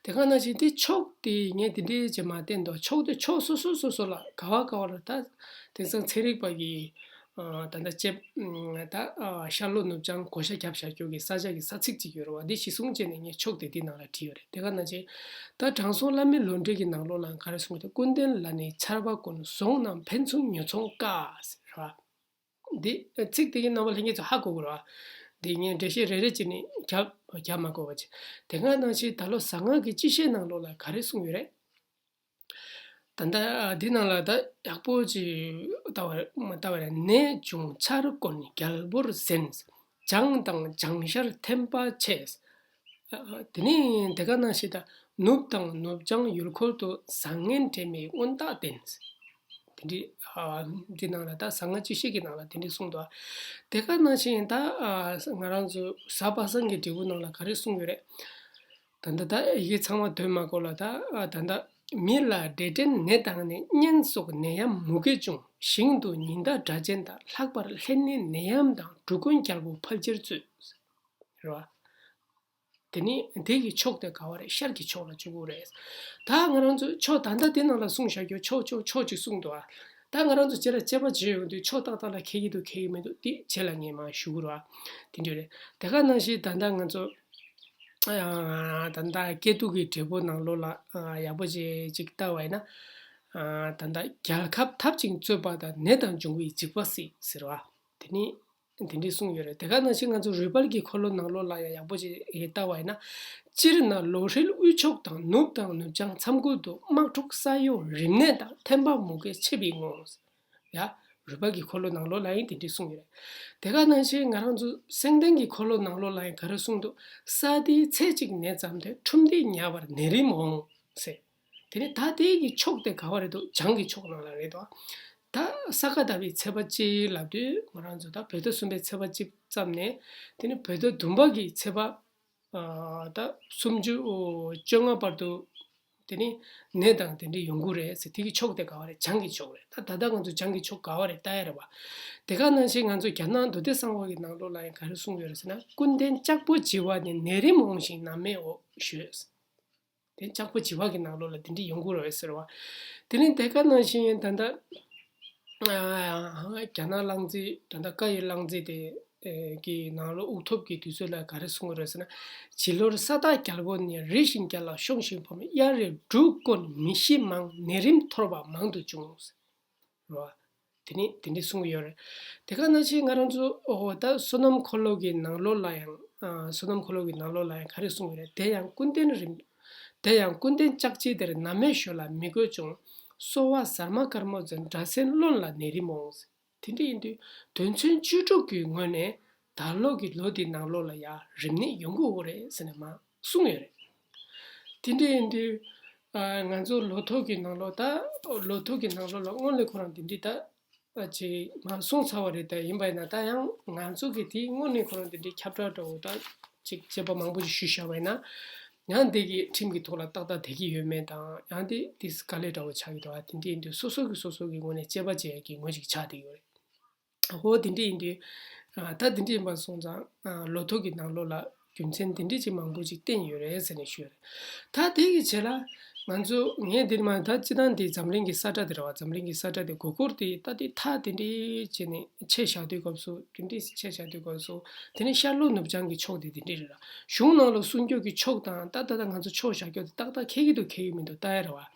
དེ་ག་ནང་བཞིན་དེ་ཕྱོགས་དེ་ངས་དེ་འདྲ་བྱས་མ་བསྟན་དོ། ཕྱོགས་དེ་ཕྱོགས་སོ་སོ་སོ་སོ་ལ་ག་བ་ག་བ་ལ་ད་དེང་སང་ཚན་རིག་པ་གི་ཨ་ད་ལྟ་ལྕེ་ཨ་ད་ཨ་ཤར་ལྷོ་ནུབ་བྱང་བགོ་བཤའ་རྒྱབ་བཞག་རྒྱུ་གི་ས་ཆ་གི་ས་ཚིགས་ཅིག་ཡོད་རེད་བ། འདི་གཞི་བཟུང་བྱས་ནས་ངས་ཕྱོགས་དེ་འདི་ནང་ལ་བྲིས་ཡོད་རེད། དེ་ག་ནང་བཞིན་ད་དྲང་སྲོང་བླ་མའི་ལོ་འབྲེལ་གྱི་ནང་ལོགས་ལ་ག་རེ་གསུངས་ཏེ། ཀུན་ལྡན་ལ་ནི་ཆར་པ་དཀོན། ཟོང་རྣམས་ཕན་ཚུན་ཉོ་ཚོང་དཀའ་ཟེར་བ། འདི་ཚིག་དེ་གི་རྣམ་པ་ལྷན་རྒྱས་ཚོ་ཧ་གོ་གི་རེད་བ། འདི་ངས་འགྲེལ་བཤད་རེ་རེ་བྱས་ནས་རྒྱབ་རྒྱབ་མ་དགོས་པ་བྱས། དེ་ག་ནང་བཞིན་ད་ལོ་གཟའ་སྔགས་ཀྱི་སྤྱི་བཤད་ནང་ལོགས་ལ་ག་རེ་གསུངས་ཡོད་རེད། ད་ལྟ་འདི་ནང་ལ་ད་ཡག་པོ་ཅིག་ལྟ་བ་ལྟ་བ་རེད། ནད་འབྱུང་ཆར་དཀོན་རྒྱལ་པོར་གཟན། བྱང་དང་བྱང་ཤར་ཐེམ་པ་ཆེ། དེ་ནས་དེ་ག་ནང་བཞིན་ད་ནུབ་དང་ནུབ་བྱང་ཡུལ་འཁོར་དུ། བཟང་ངན་འདྲེས་མའི་མངོན་རྟགས་བསྟན། དེ་འདྲའི་ཨ་འདི་ནང་ལ་ད་གཟའ་སྔ་སྤྱི་བཤད་ཀྱི་ནང་ལ་དེ་འདྲའི་གསུངས་འདུག། དེ་ག་ནང་བཞིན་ད་ཨ་ང་རང་ཚོ་གཟའ་པ་སངས་ཀྱི་འབྲས་བུ་ནང་ལ་ག་རེ་གསུངས་ཡོད་རེད། ད་ལྟ་ད་ཡི་གེ་ཚང་མ་འདོན་མ་དགོས་ལ། ད་ཨ་ད་ལྟ་མི་ལ་འབྲས་སྐྲན་ནད་དང་ནི། གཉན་སོགས་ནད་ཡམས་མུ་གེ་འབྱུང་། ཞིང་དུ་ཉི་ཟླ་སྒྲ་གཅན་དང་། ལྷག་པར་ལྷན་ནི་ནད་ཡམས་དང་། འབྲུ་དཀོན་རྒྱལ་པོ་ཕལ་ཆེར་གཙོས། རེད་བ། དེ་ནི་དེ་གི་ཕྱོགས་དེ་ག་བ་རེད། ཤར་གྱི་ཕྱོགས་ལ་བཅུག་དགོས་རེད། ད་ང་རང་ཚོ་ཕྱོགས་ད་ལྟ་དེ་ནང་ལ་གསུངས་བཞག་རྒྱུ་ཕྱོགས་ཕྱོགས་ཕྱོགས་ཅིག་གསུངས་འདུག་ཨ། ད་ང་རང་ཚོ་རྗེས་ལ་དཔྱད་པ་བྱེད་ཡོང་དུས་ཕྱོགས་ཏག་ཏག་ལ་འཁེལ་གྱི་འདུག་འཁེལ་གྱི་མི་འདུག་དེ་རྗེས་ལ་ངས་མར་ཞུ་གི་རེད་བ། དེ་འདྲ་རེད། དེ་ག་ནང་བཞིན་ད་ལྟ་ང་ཚོ་ཨ་ད་ལྟ་སྐྱིད་སྡུག་གི་འབྲས་བུ་ནང་ལོགས་ལ་ཨ་ཡག་པོ་བྱས་ཅིག་ལྟ་བ་ཡིན་ན། ཨ་ད་ལྟ་རྒྱལ་ཁབ་འཐབ་ཅིང་རྩོད་པ་དང་། ནད་དང་འབྱུང་བའི་འཇིགས་པ་སྲིད་ཟེར་བ། དེ་ནི། དེ་འདྲས་གསུངས་ཡོད་རེད། དེ་ག་ནང་བཞིན་ང་ཚོ་རུས་སྦལ་གྱི་འཁོར་ལོ་ནང་ལོགས་ལ་ཡང་ཡག་པོ་ཅིག་ལྟ་བ་ཡིན་ན། སྤྱིར་ན་ལོ་ཧྲིལ་དབུས་ཕྱོགས་དང་། ནུབ་དང་ནུབ་བྱང་མཚམས་ཁུལ་དུ། དམག་འཁྲུག་ས་ཡོམ་རིམས་ནད་དང་། ཐན་པ་མུ་གེ་མཆེད་པའི་ངོ་། ཡ། རུས་སྦལ་གྱི་འཁོར་ལོ་ནང་ལོགས་ལ་ཡང་དེ་འདྲས་གསུངས་ཡོད་རེད། དེ་ག་ནང་བཞིན་ང་རང་ཚོ་སེང་ལྡེང་གི་འཁོར་ལོ་ནང་ལོགས་ལ་ཡང་ག་རེ་གསུངས་འདུག། ས་འདིའི་ཚེས་གཅིག་ནད་ཙམ་སྟེ། ཁྲུམས་འདིས་ཉ་བར་ནད་རིམས་འོང་། ཟེར། དེ་ནས་ད་དེ་གི་ཕྱོགས་དེ་ག་བ་རེད་འདུག། བྱང་གི་ཕྱོགས་ནང་ལ་རེད་འདུག། ད་ས་ག་ཟླ་བའི་ཚེས་པ་གཅིག་ལབ་དུས་ང་རང་ཚོ་ད་བོད་ཟླ་གསུམ་པའི་ཚེས་པ་གཅིག་ཙམ་ནས། དེ་ནས་བོད་ཟླ་བདུན་པ་གི་ཚེས་པ་ཨ་ད་སུམ་ཅུ་བཅོ་ལྔ་བར་དུ་དེ་ནས་ནད་དང་དེ་འདྲ་ཡོང་གི་རེད་ཟེར། དེ་གི་ཕྱོགས་དེ་ག་བ་རེད། བྱང་གི་ཕྱོགས་རེད། ད་ད་ལྟ་ང་ཚོ་བྱང་གི་ཕྱོགས་ག་བ་རེད་ལྟ་ཡ་རེད་བ། དེ་ག་ནང་བཞིན་ང་ཚོ་རྒྱ་ནག་མདོ་སྡེ་གསང་བ་གི་ནང་ལོགས་ལ་ཡང་ག་རེ་གསུངས་ཡོད་རེད་ཟེར་ན། ཀུན་ལྡན་ལྕགས་པོ་བྱི་བ་ནི། ནད་རིམས་འོང་ཞིང་ནམ་མེད་འོ་ཞུས། དེ་ལྕགས་པོ་བྱི་བ་གི་ནང་ལོགས་ལ་དེ་འདྲ་ཡོང་གི་རེད་ཟེར་བ། དེ་ནས་དེ་ག་ནང་བཞིན་ད་ལྟ་ཨ་རྒྱ་ནག་གླང་རྫས་ད་ལྟ་ཀ་ཡི་གླང་རྫས་དེ་ཨེ་གི་ནང་ལོགས་དབུགས་ཐོབ་ཀྱི་དུས་ཚོད་ལ་ག་རེ་གསུངས་ཡོད་རེད་ཟེར་ན། བྱི་ལོར་ས་བདག་རྒྱལ་པོ་ནི། རི་བཞིན་རྒྱ་ལ་ཤོང་ཞིང་ཕོབ། དབྱར་རེར་འབྲུ་དཀོན་མི་ཤི་མང་། ནད་རིམས་འཐོར་བ་མང་དུ་འབྱུང་། རེད་བ། དེ་ནི་དེ་འདྲ་གསུངས་ཡོད་རེད། དེ་ག་ནང་བཞིན་ང་རང་ཚོ་ཨོ་ད་བསོད་ནམས་འཁོར་ལོ་གི་ནང་ལོགས་ལ་ཡང་ཨ་བསོད་ནམས་འཁོར་ལོ་གི་ནང་ལོགས་ལ་ཡང་ག་རེ་གསུངས་ཡོད་རེད། དེ་ཡང་ཀུན་ལྡན་རིམ། དེ་ཡང་ཀུན་ལྡན་ལྕགས་བྱི་དེར། ནམ་མེད་ཞོ་ལ་མི་རྒོད་འབྱུང་། གསོ་བ་ཟར་མ་དཀར་མོ་འཛིན། སྒྲ་སེན་རློན་ལ་ནད་རིམས་འོང་། དེ་འདྲ་ཡིན་དུས་དོན་ཚན་བཅུ་དྲུག་གི་ངོས་ནས་ད་ལོ་གི་ལོ་འདི་ནང་ལོགས་ལ་ཡང་རིམས་ནད་ཡོང་གི་ཡོད་རེད་ཟེར་ནས་མར་གསུངས་ཡོད་རེད། དེ་འདྲ་ཡིན་དུས་ཨ་ང་ཚོ་ལོ་ཐོ་གི་ནང་ལོགས་ད་ལོ་ཐོ་གི་ནང་ལོགས་ལ་སྔོན་ལ་ཁོ་རང་དེ་འདྲ་ད་ཨ་ཅིག་མར་གསུངས་ཚར་བ་རེད། ད་ཡིན་པ་ཡིན་ན་ད་ཡང་ང་ཚོ་གི་དེའི་སྔོན་ནས་ཁོ་རང་དེ་འདྲའི་ཁྱབ་བསྒྲགས་འདྲ་བོ་ད་ཅིག་དཔྱད་པ་མང་པོ་ཞིག་ཞུས་བཞག་པ་ཡིན་ན། ཡང་འདི་གི་ཁྲིམས་ཀྱི་ཐོག་ལ་ཏག་ཏག་བསྡད་ཀྱི་ཡོད་མེད་དང་། ཡང་འདི་དེ་དཀའ་ལས་འདྲ་བོ་ཆགས་ཀྱི་འདུག་ཨ། དེ་འདྲ་ཡིན་དུས་སོ་སོ་གི་སོ་སོ་གི་ངོས་ནས་དཔྱད་པ་བྱེད་ཡག་གི་ངོས་ཅིག་ཆགས་བསྡད་ཡོད་རེད། འོ་དེ་འདྲ་ཡིན་དུས་ཨ་ད་དེ་འདྲ་ཡིན་པ་སོང་ཙང་ཨ་ལོ་ཐོ་གི་ནང་ལོགས་ལ་རྒྱུ་མཚན་དེ་འདྲ་ཅིག་མང་པོ་ཅིག་བསྟན་ཡོད་རེད་ཟེར་ནས་ཞུས་རེད། ད་དེ་གི་རྗེས་ལ་ང་ཚོ་ངས་འདིར་མ་ད་སྤྱི་བཏང་འདི་འཛམ་གླིང་གི་ས་ཁྲ་དེ་རེད་བ། འཛམ་གླིང་གི་ས་ཁྲ་དེ་མགོ་སྐོར་དེ་ད་དེ་ཐག་དེ་འདྲ་བྱས་ནས་ཆད་བཞག་དུས་སྐབས་སུ། དེ་འདྲ་ཆད་བཞག་དུས་སྐབས་སུ་དེ་ནས་ཤར་ལྷོ་ནུབ་བྱང་གི་ཕྱོགས་དེ་དེ་འདྲ་རེད་ལ། གཞུང་ནང་ལ་གསུང་རྒྱུ་གི་ཕྱོགས་དང་ད་ད་ལྟ་ང་ཚོ་ཕྱོགས་བཞག་རྒྱུ་དེ་ཏག་ཏག་འཁེལ་གྱི་འདུག་འཁེལ་གྱི་མི་འདུག་ལྟ་ཡ་རེད་བ།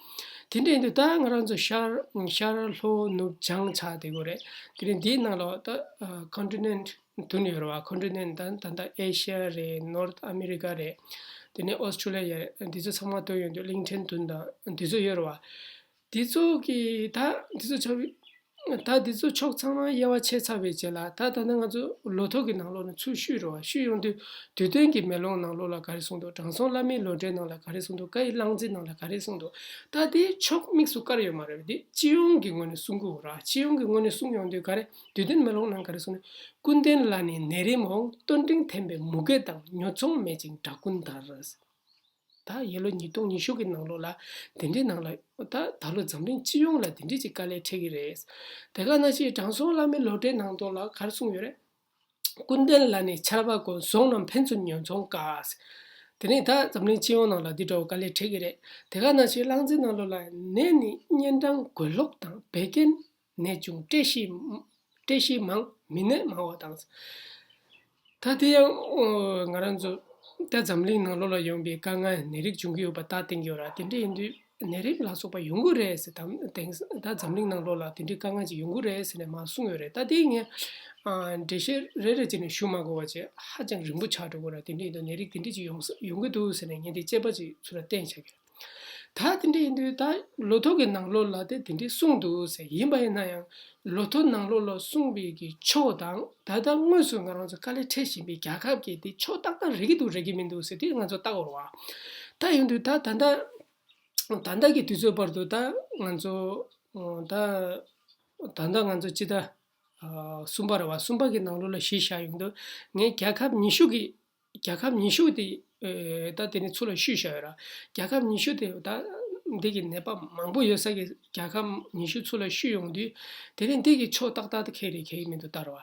དེ་འདྲ་ཡིན་དུས་ད་ང་རང་ཚོ་ཤར་ཤར་ལྷོ་ནུབ་བྱང་ཆགས་བསྡད་ཀྱི་ཡོད་རེད། དེ་ནས་འདིའི་ནང་ལ་ད་ཀོན་ཊི་ནེན་ཊི་བདུན་ཡོད་རེད་བ། ཀོན་ཊི་ནེན་ཊི་ད་ད་ལྟ་ཨེ་ཤི་ཡ་རེད། ནོར་ཐི་ཨ་མེ་རི་ཀ་རེད། དེ་ནས་ཨོ་སི་ཊྲེ་ལི་ཡ་རེད། འདི་ཚོ་ཚང་མ་བཏོན་ཡོང་དུས་གླིང་ཕྲན་བདུན་དང་འདི་ཚོ་ཡོད་རེད་བ། འདི་ཚོ་གི་ད་འདི་ཚོ་ཆགས་པའི་ ད་འདི་ཚོ་ཕྱོགས་ཚང་མ་དབྱེ་བ་ཕྱེ་ཚར་བའི་རྗེས་ལ། ད་ད་ནི་ང་ཚོ་ལོ་ཐོ་གི་ནང་ལོགས་ནས་ཚུར་བཤུས་རོགས། བཤུས་ཡོང་དུས་དུས་སྟོན་གྱི་མེ་ལོང་ནང་ལོགས་ལ་ག་རེ་གསུངས་འདུག་དྲང་སྲོང་བླ་མའི་བློ་གྲོས་ནང་ལ་ག་རེ་གསུངས་འདུག་བཀའ་ཡི་བླང་བྱའི་ནང་ལ་ག་རེ་གསུངས་འདུག་ད་དེ་ཕྱོགས་དམིགས་སུ་བཀར་ཡོད་མ་རེད། དེ་སྤྱི་ཡོངས་ཀྱི་ངོས་ནས་གསུང་གི་ཡོད་ར། སྤྱི་ཡོངས་ཀྱི་ངོས་ནས་གསུང་ཡོང་དུས་ག་རེ། དུས་སྟོན་མེ་ལོང་ནང་ག་རེ་གསུངས་ནས། ཀུན་ལྡན་ལ་ནི་ནད་རིམས་འོང་། སྟོན་འབྲིང་ཐེམ་པའི་མུ་གེ་དང་། ཉོ་ཚོང་མེད་ཅིང་དགྲ་རྐུན་དར། ད་ཡས་ལོ་ཉིས་སྟོང་ཉི་ཤུ་གི་ནང་ལོགས་ལ་དེ་འདྲའི་ནང་ལ། ད་ད་ལོ་འཛམ་གླིང་སྤྱི་ཡོངས་ལ་དེ་འདྲའི་ཅིག་དཀའ་ལས་འཕྲད་ཀྱི་རེད། དེ་ག་ནང་བཞིན་དྲང་སྲོང་བླ་མའི་བློ་གྲོས་ནང་དུ་ལ་ག་རེ་གསུངས་ཡོད་རེད། ཀུན་ལྡན་ལ་ནི་ཆར་པ་དགོས། ཟོང་རྣམས་ཕན་ཚུན་ཉོ་ཚོང་དཀའ། དེ་ནས་ད་འཛམ་གླིང་སྤྱི་ཡོངས་ནང་ལ་འདི་འདྲ་བོ་དཀའ་ལས་འཕྲད་ཀྱི་རེད། དེ་ག་ནང་བཞིན་གླང་རྫས་ནང་ལོགས་ལ་ནད་ནི་གཉན་འཕྲང་གོས་ལྷོག་དང་། བད་ཀན་ནད་བྱུང་བཀྲེས་ཤིང་། བཀྲེས་ཤིང་མང་། མི་ནད་མང་བ་དང་། ད་དེ་ཡང་ང་རང་ཚོ་ད་འཛམ་གླིང་ནང་ལོགས་ལ་ཡོང་པའི་དཀའ་ངལ་ནད་རིགས་འབྱུང་གི་ཡོད་པ་ད་བསྟན་གྱི་ཡོད་ར། དེ་འདྲ་ཡིན་དུས་ནད་རིམས་ལ་སོགས་པ་ཡོང་གི་རེད་ཟེར། ད་ད་འཛམ་གླིང་ནང་ལོགས་ལ་དེ་འདྲའི་དཀའ་ངལ་ཅིག་ཡོང་གི་རེད་ཟེར་ནས་མར་གསུངས་ཡོད་རེད། ད་དེ་ངས་འགྲེལ་བཤད་རེ་རེ་བྱས་ནས་ཞུ་མ་དགོས་པ་བྱས། ཧ་ཅང་རིང་པོ་ཆགས་འགྲོ་གི་ར། དེ་འདྲ་ཡིན་དུས་ནད་རིགས་དེ་འདྲ་ཅིག་ཡོང་ས་ཡོང་གི་འདུག་ཟེར་ནས་ངས་དེ་དཔྱད་པ་ཅིག་ཚུར་ལ་བསྟན་བཞག་གི། ད་དེ་འདྲ་ཡིན་དུས་ད་ལོ་ཐོ་གི་ནང་ལོགས་ལ་དེ་དེ་འདྲ་གསུངས་འདུག་ཟེར། ཡིན་པ་ཡིན་ན་ཡང་ལོ་ཐོ་ནང་ལོགས་ལ་གསུངས་པའི་གི་ཕྱོགས་དང་། ད་ལྟ་དངོས་སུ་ང་རང་ཚོ་དཀའ་ལས་འཕྲད་བཞིན་པའི་རྒྱལ་ཁབ་ཀྱི་དེ་ཕྱོགས་ཏག་ཏག་རེད་ཀྱི་འདུག་རེད་ཀྱི་མི་འདུག་ཟེར་དེ་ང་ཚོ་བལྟ་དགོས་རེད་བ། ད་ཡིན་དུས་ད་ད་ལྟ་ད་ལྟ་གི་དུས་ཚོད་བར་དུ་ད་ང་ཚོ་ད་ད་ལྟ་ང་ཚོ་སྤྱི་ཟླ་གསུམ་པ་རེད་བ། གསུམ་པ་གི་ནང་ལོགས་ལ་གཞི་བཞག་ཡོང་དུས་ངས་རྒྱལ་ཁབ་ཉི་ཤུ་གི་རྒྱལ་ཁབ་ཉི་ཤུ་དེ། ཨེ། ད་དེ་ནི་ཚུར་ལ་བཤུས་བཞག་ཡོད་ར། རྒྱལ་ཁབ་ཉི་ཤུ་དེ་ད་འདི་གི་ནད་པ་མང་པོ་ཡོད་ས་གི་རྒྱལ་ཁབ་ཉི་ཤུ་ཚུར་ལ་བཤུས་ཡོང་དུས། དེ་ནི་འདི་གི་ཕྱོགས་ཏག་ཏག་ཏུ་འཁེལ་རེད་འཁེལ་གི་མི་འདུག་ལྟ་ར་བ།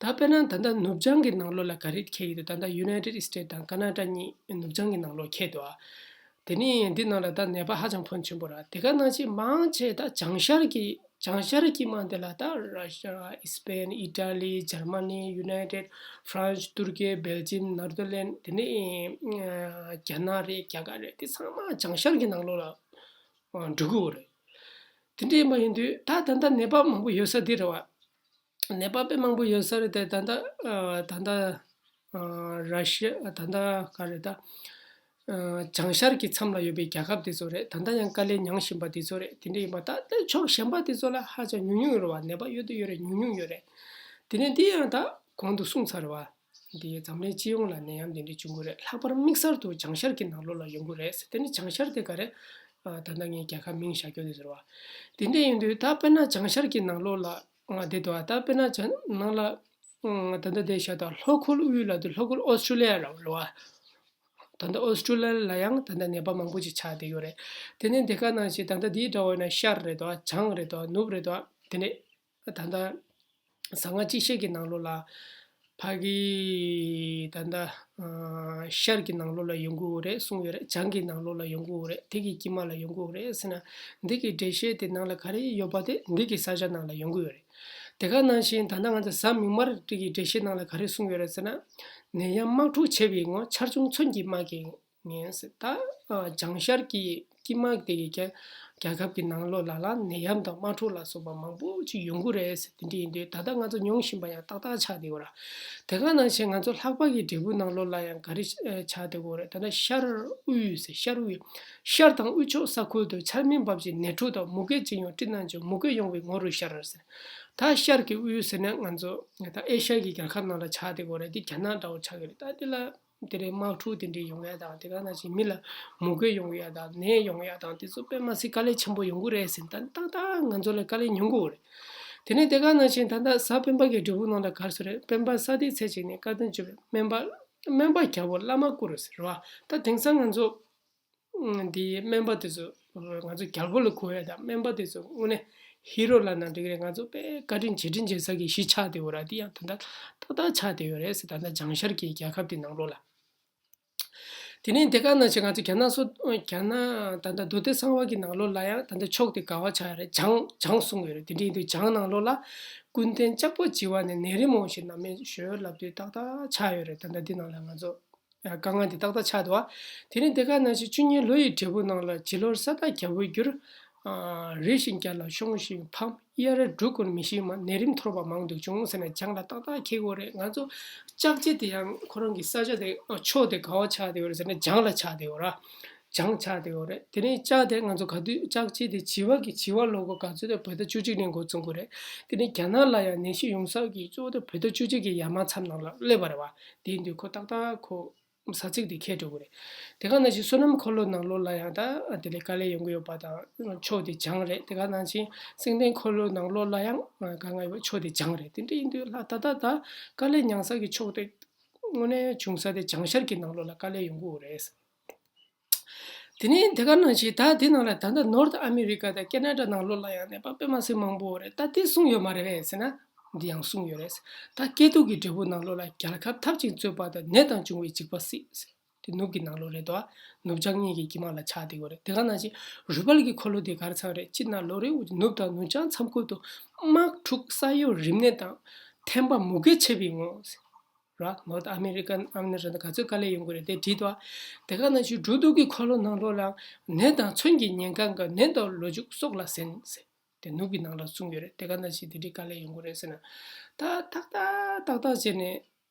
ད་དཔེར་ན་ད་ལྟ་ནུབ་བྱང་གི་ནང་ལོགས་ལ་ག་རེ་འཁེལ་གི་འདུག་ད་ལྟ་ཡུ་ནའི་ཊེཌ་སི་ཊེཊ་དང་ཀ་ན་ཌ་གཉིས་ནུབ་བྱང་གི་ནང་ལོགས་འཁེལ་འདུག་ཨ། དེ་ནི་འདི་ནང་ལ་ད་ནད་པ་ཧ་ཅང་ཕོན་ཆེན་པོ་ར། དེ་ག་ནང་བཞིན་མང་ཆེ་ད་བྱང་ཤར་གྱི་བྱང་ཤར་གྱི་དམག་དེ་ལ་ད་ར་ཤ། ཨི་སི་པེན། ཨི་ཊ་ལི། འཇར་མ་ནི། ཡུ་ནའི་ཊེཌ། ཧྥ་རན་སི། ཏུར་ཀི། སྦེལ་ཇམ། ནེ་དར་ལེན། དེ་ནས་རྒྱ་ནག་རེད། རྒྱ་གར་རེད། དེ་ཚང་མ་བྱང་ཤར་གྱི་ནང་ལོགས་ལ་འགྲོ་གི་ཡོད་རེད། དེ་འདྲ་ཡིན་པ་ཡིན་དུས་ད་ད་ལྟ་ནད་པ་མང་པོ་ཡོད་ས་འདི་རེད་བ། ནད་པ་དཔེ་མང་པོ་ཡོད་ས་རེད་དེ། ད་ལྟ་ད་ལྟ་ར་ཤི་ཡ། ད་ལྟ་ག་རེད་ད། བྱང་ཤར་གྱི་མཚམས་ལ་ཡོད་པའི་རྒྱལ་ཁབ་དེ་ཚོ་རེད། ད་ལྟ་ཡང་དཀའ་ལས་མྱངས་བཞིན་པ་དེ་ཚོ་རེད། དེ་འདྲ་ཡིན་པ་ད་ལྟ་ཕྱོགས་གཞན་པ་དེ་ཚོ་ལ་ཧ་ཅང་ཉུང་ཉུང་ཡོད་རེད་བ། ནད་པ་ཡོད་དུ་ཡོད་རེད། ཉུང་ཉུང་ཡོད་རེད། དེ་ནས་འདི་ཡང་ད་གོང་དུ་གསུངས་ཚར་བ། འདི་འཛམ་གླིང་སྤྱི་ཡོངས་ལ་ནད་ཡམས་དེ་འདྲ་བྱུང་གི་རེད། ལྷག་པར་དམིགས་བསལ་དུ་བྱང་ཤར་གྱི་ནང་ལོགས་ལ་ཡོང་གི་རེད། དེ་ནི་བྱང་ཤར་དེ་ག་རེད། ད་ལྟ་ངས་རྒྱལ་ཁབ་མིང་བཞག་རྒྱུ་དེ་ཟེར་བ། དེ་འདྲ་ཡིན་དུས་ད་དཔེར་ན་བྱང་ཤར་གྱི་ནང་ལོགས་ལ་ང་བསྡད་འདུག་ད་དཔེར་ན་བྱང་ནང་ལ་ད་ལྟ་བསྡད་བཞག་ད་ལྷོ་ཁུལ་དབུས་ལ་དུ་ལྷོ་ཁུལ་ཨོ་སི་ཀྲོ་ལི་ཡ་ར་རེད་བ། ད་ལྟ་ཨོ་སི་ཀྲོ་ལི་ཡ་ལ་ཡང་ད་ལྟ་ནད་པ་མང་པོ་ཅིག་ཆགས་བསྡད་ཡོད་རེད། དེ་ནས་འདི་ག་ནང་བཞིན་ད་ལྟ་འདིའི་འདྲ་བོ་ཡིན་ན་ཤར་རེད་དོ། བྱང་རེད་དོ། ནུབ་རེད་དོ། དེ་ནས་ད་ལྟ་ཟ་ང་གཅིག་ཤེས་ཀྱི་ནང་ལོགས་ལ་ཕ་གི་ད་ལྟ་ཤར་གྱི་ནང་ལོགས་ལ་ཡོང་གི་ཡོད་རེད་གསུངས་ཡོད་རེད། བྱང་གི་ནང་ལོགས་ལ་ཡོང་གི་ཡོད་རེད། དེ་གི་དཀྱིལ་མ་ལ་ཡོང་གི་ཡོད་རེད་ཟེར་ན། འདི་གི་འགྲེལ་བཤད་དེ་ནང་ལ་ག་རེ་ཡོད་པ་དེ་འདི་གི་ས་ཆ་ནང་ལ་ཡོང་གི་ཡོད་རེད། དེ་ག་ནང་བཞིན་ད་ལྟ་ང་ཚོ་གཟའ་མིག་དམར་དེ་གི་འགྲེལ་བཤད་ནང་ལ་ག་རེ་གསུངས་ཡོད་རེད་ཟེར་ན། ནད་ཡམས་དམག་འཁྲུག་ཆེ་བའི་ངོ་། ཆར་ཆུང་མཚོན་གྱིས་དམག་གི་ངན་ཟེར། ད་བྱང་ཤར་གྱི་དཀྱིལ་མ་དེ་གི་རྒྱལ་རྒྱལ་ཁབ་ཀྱི་ནང་ལོགས་ལ་ལ་ནད་ཡམས་དང་དམག་འཁྲུག་ལ་སོགས་པ་མང་པོ་ཅིག་ཡོང་གི་རེད་ཟེར། དེ་འདྲ་ཡིན་དུས་ད་ལྟ་ང་ཚོ་མྱོང་བཞིན་པ་ཡང་ཏག་ཏག་ཆགས་བསྡད་ཡོད་ར། དེ་ག་ནང་བཞིན་ང་ཚོ་ལྷག་པ་གི་འབྲས་བུ་ནང་ལོགས་ལ་ཡང་ག་རེ་ཆགས་བསྡད་ཡོད་རེད། ད་ལྟ་ཤར་དབུས་ཟེར། ཤར་དབུས། ཤར་དང་དབུས་ཕྱོགས་ས་ཁུལ་དུ་ཆར་མེ་འབབ་ཅིང་ནད་འཁྲུགས་དང་མུ་གེ་ཅན་ཡང་སྤྲིན་ནང་འབྱུང་། མུ་གེ་ཡོང་བའི་ངོ་རུ་ཤར་ཟེར། ད་ཤར་གྱི་དབུས་ཟེར་ན་ང་ཚོ་ད་ཨེ་ཤ་ཡའི་རྒྱལ་ཁབ་ནང་ལ་ཆགས་བསྡད་ཡོད་རེད། འདི་རྒྱ་ནག་འདྲ་བོ་ཆགས་ཀྱི་རེད། ད་འདི་ལ་དེ་རིང་དམག་འཁྲུག་དེ་འདྲའི་ཡོང་ཡ་དང་། དེ་ག་ནང་བཞིན་མི་ལ་མུ་གེ་ཡོང་ཡ་དང་ནད་ཡོང་ཡ་དང་། དེ་ཚོ་དཔེ་མ་སྲིད་དཀའ་ལས་ཆེན་པོ་ཡོང་གི་རེད་ཟེར། ད་ཏག་ཏག་ང་ཚོ་ལ་དཀའ་ལས་མྱོང་གི་ཡོད་རེད། དེ་ནས་དེ་ག་ནང་བཞིན་ད་ལྟ་གཟའ་སྤེན་པ་གི་འབྲས་བུ་ནང་ལ་ག་རེ་ཟེར་རེད། སྤེན་པ་ས་སྟེང་ཚེས་གཅིག་ནས། སྐལ་ལྡན་བཅུ་པའི་སྨན་པ། སྨན་པ་རྒྱལ་པོ་བླ་མ་བཀུར་ཟེར་བ། ད་དེང་སང་ང་ཚོ་འདི་སྨན་པ་དེ་ཚོ་ང་ཚོ་རྒྱལ་པོ་ལ་གོ་ཡ་དང་། སྨན་པ་དེ་ཚོ་དངོས་གནས་ཧི་རོ་ལབ་ན་འགྲིག་རེད། ང་ཚོ་དཔེ་བཀའ་དྲིན་རྗེས་དྲན་བྱེད་ས་གི་གཞི་ཆགས་བསྡད་ཡོད་ར། དེ་ཡང་ད་ལྟ་ཏག་ཏག་ཆགས་བསྡད་ཡོད་རེད་ཟེར། ད་ལྟ་བྱང་ཤར་གྱི་རྒྱལ་ཁབ་དེ་ནང་ལོགས་ལ། དེ་ནས་དེ་ག་ནང་བཞིན་ང་ཚོ་རྒྱ་ནག་སོ། རྒྱ་ནག་ད་ལྟ་མདོ་སྡེ་གསང་བ་གི་ནང་ལོགས་ལ་ཡང་ད་ལྟ་ཕྱོགས་དེ་ག་བ་ཆགས་ཡོད་རེད། བྱང་བྱང་གསུངས་ཡོད་རེད། དེ་འདྲ་ཡིན་དུས་བྱང་ནང་ལོགས་ལ་ཀུན་ལྡན་ལྕགས་པོ་བྱི་བ་ནི་ནད་རིམས་འོང་ཞིང་ནམ་ཡང་གཞོལ་ལབ་དུས་ཏག་ཏག་ཆགས་ཡོད་རེད། ད་ལྟ་འདི་ནང་ལ་ང་ཚོ་དཀའ་ངལ་འདི་ཏག་ཏག་ཆགས་འདུག་བ། དེ་ནས་དེ་ག་ནང་བཞིན་བཅུ་གཉིས་ལོ་ཡི་འབྲས་བུ་ནང་ལ། བྱི་ལོར་ས་བདག་རྒྱལ་པོར་གྱུར། རི་བཞིན་རྒྱ་ལ་ཤོང་ཞིང་ཕམ། གཡའ་ར་འབྲུག་སྐོར་མི་ཤིགས་མ། ནད་རིམས་འཐོར་བ་མང་དུ་བྱུང་ཟེར་ནས་བྱང་ལ་ཏག་ཏག་འཁེལ་གྱི་ཡོད་རེད། ང་ཚོ་ལྕགས་བྱི་དེ་ཡང་ཁོ་རང་གི་ས་ཆ་དེ་ཕྱོགས་དེ་ག་བ་ཆགས་བསྡད་ཡོད་རེད་ཟེར་ན་བྱང་ལ་ཆགས་བསྡད་ཡོད་ར། བྱང་ཆགས་བསྡད་ཡོད་རེད། དེ་ནས་ལྕགས་དེ་ང་ཚོ་ག་དུས་ལྕགས་ཅིག་དེ་བྱི་བ་གི་བྱི་བ་ལོ་གོ་ག་ཚོད་དེ་བོད་ཟླ་བཅུ་གཅིག་ནས་འགོ་བཙུགས་དགོས་རེད། དེ་ནས་རྒྱ་ནག་ལ་ཡང་ནད་གཞི་ཡོང་ས་གི་གཙོ་བོ་དེ་བོད་ཟླ་བཅུ་གཅིག་གི་ཡར་མར་མཚམས་ནང་ལ་སླེབས་པ་རེད་བ། དེ་ཡིན་དུས་ཁོ་ཏག་ཏག་ཁོ་ས་ཚིགས་དེ་ཁེལ་འགྲོ་གི་རེད། དེ་ག་ནང་བཞིན་བསོད་ནམས་འཁོར་ལོ་ནང་ལོགས་ལ་ཡང་ད་དེ་ལས་དཀའ་ལས་ཡོང་གི་ཡོད་པ་དང་ཕྱོགས་དེ་བྱང་རེད། དེ་ག་ནང་བཞིན་སེང་ལྡེང་འཁོར་ལོ་ནང་ལོགས་ལ་ཡང་ག་ང་ཡོད་པ་ཕྱོགས་དེ་བྱང་རེད། དེ་འདྲ་ཡིན་དུས་ལ་ད་ད་ད་དཀའ་ལས་མྱངས་ས་གི་ཕྱོགས་དེ་དངོས་གནས་བྱུང་ས་དེ་བྱང་ཤར་གྱི་ནང་ལོགས་ལ་དཀའ་ལས་ཡོང་གི་ཡོད་རེད། དེ་ནས་དེ་ག་ནང་བཞིན་ད་དེ་ནང་ལ་ད་ལྟ་ནོར་ཐ་ཨ་མི་རི་ཀ་དང་ཁེ་ན་ཌ་ནང་ལོགས་ལ་ཡང་ནད་པ་དཔེ་མ་སྲིད་མང་པོ་ཡོད་རེད། ད་དེ་གསུངས་ཡོད་མ་རེད་པས་ཟེར་ན། འདི་ཡང་གསུངས་ཡོད་རེད། ད་སྐྱིད་སྡུག་གི་འབྲས་བུ་ནང་ལོགས་ལ་རྒྱལ་ཁབ་འཐབ་ཅིང་རྩོད་པ་དང་ནད་དང་འབྱུང་བའི་འཇིགས་པ་སྲིད་ཟེར། དེ་ནུབ་ཀྱི་ནང་ལོགས་རེད་དོ། ནུབ་བྱང་གཉིས་ཀྱི་དཀྱིལ་མ་ལ་ཆགས་བསྡད་ཡོད་རེད། དེ་ག་ནང་བཞིན་རུས་སྦལ་གྱི་འཁོར་ལོ་དེ་ག་རེ་ཆགས་རེད། སྤྱིར་ན་ལོ་རེ་ནུབ་དང་ནུབ་བྱང་མཚམས་ཁུལ་དུ་དམག་འཁྲུག་ས་གཡོ་རིམས་ནད་དང་ཐན་པ་མུ་གེ་མཆེད་པའི་ངོ་། ར། ནོར་ཐ་ཨ་མི་རི་ཀ་ཨ་མི་རི་ཀ་ག་ཚོད་དཀའ་ལས་ཡོང་གི་རེད་དེ་བྲིས་དོ། དེ་ག་ནང་བཞིན་འབྲུ་གདུགས་ཀྱི་འཁོར་ལོ་ནང་ལོགས་ལ་ནད་དང་མཚོན་གྱི་ཉེན་ཁ་འགའ་ནད་དང་ལོ་རྒྱུས་སྲོག་ལ་གཟན་ཟེར། དེ་ནུབ་ཀྱི་ནང་ལ་གསུངས་ཡོད་རེད། དེ་ག་ནང་བཞིན་དེ་འདྲའི་དཀའ་ལས་ཡོང་གི་རེད་ཟེར་ན། ད་ཏག་ཏག་ཏག་ཏག་བྱས་ནས་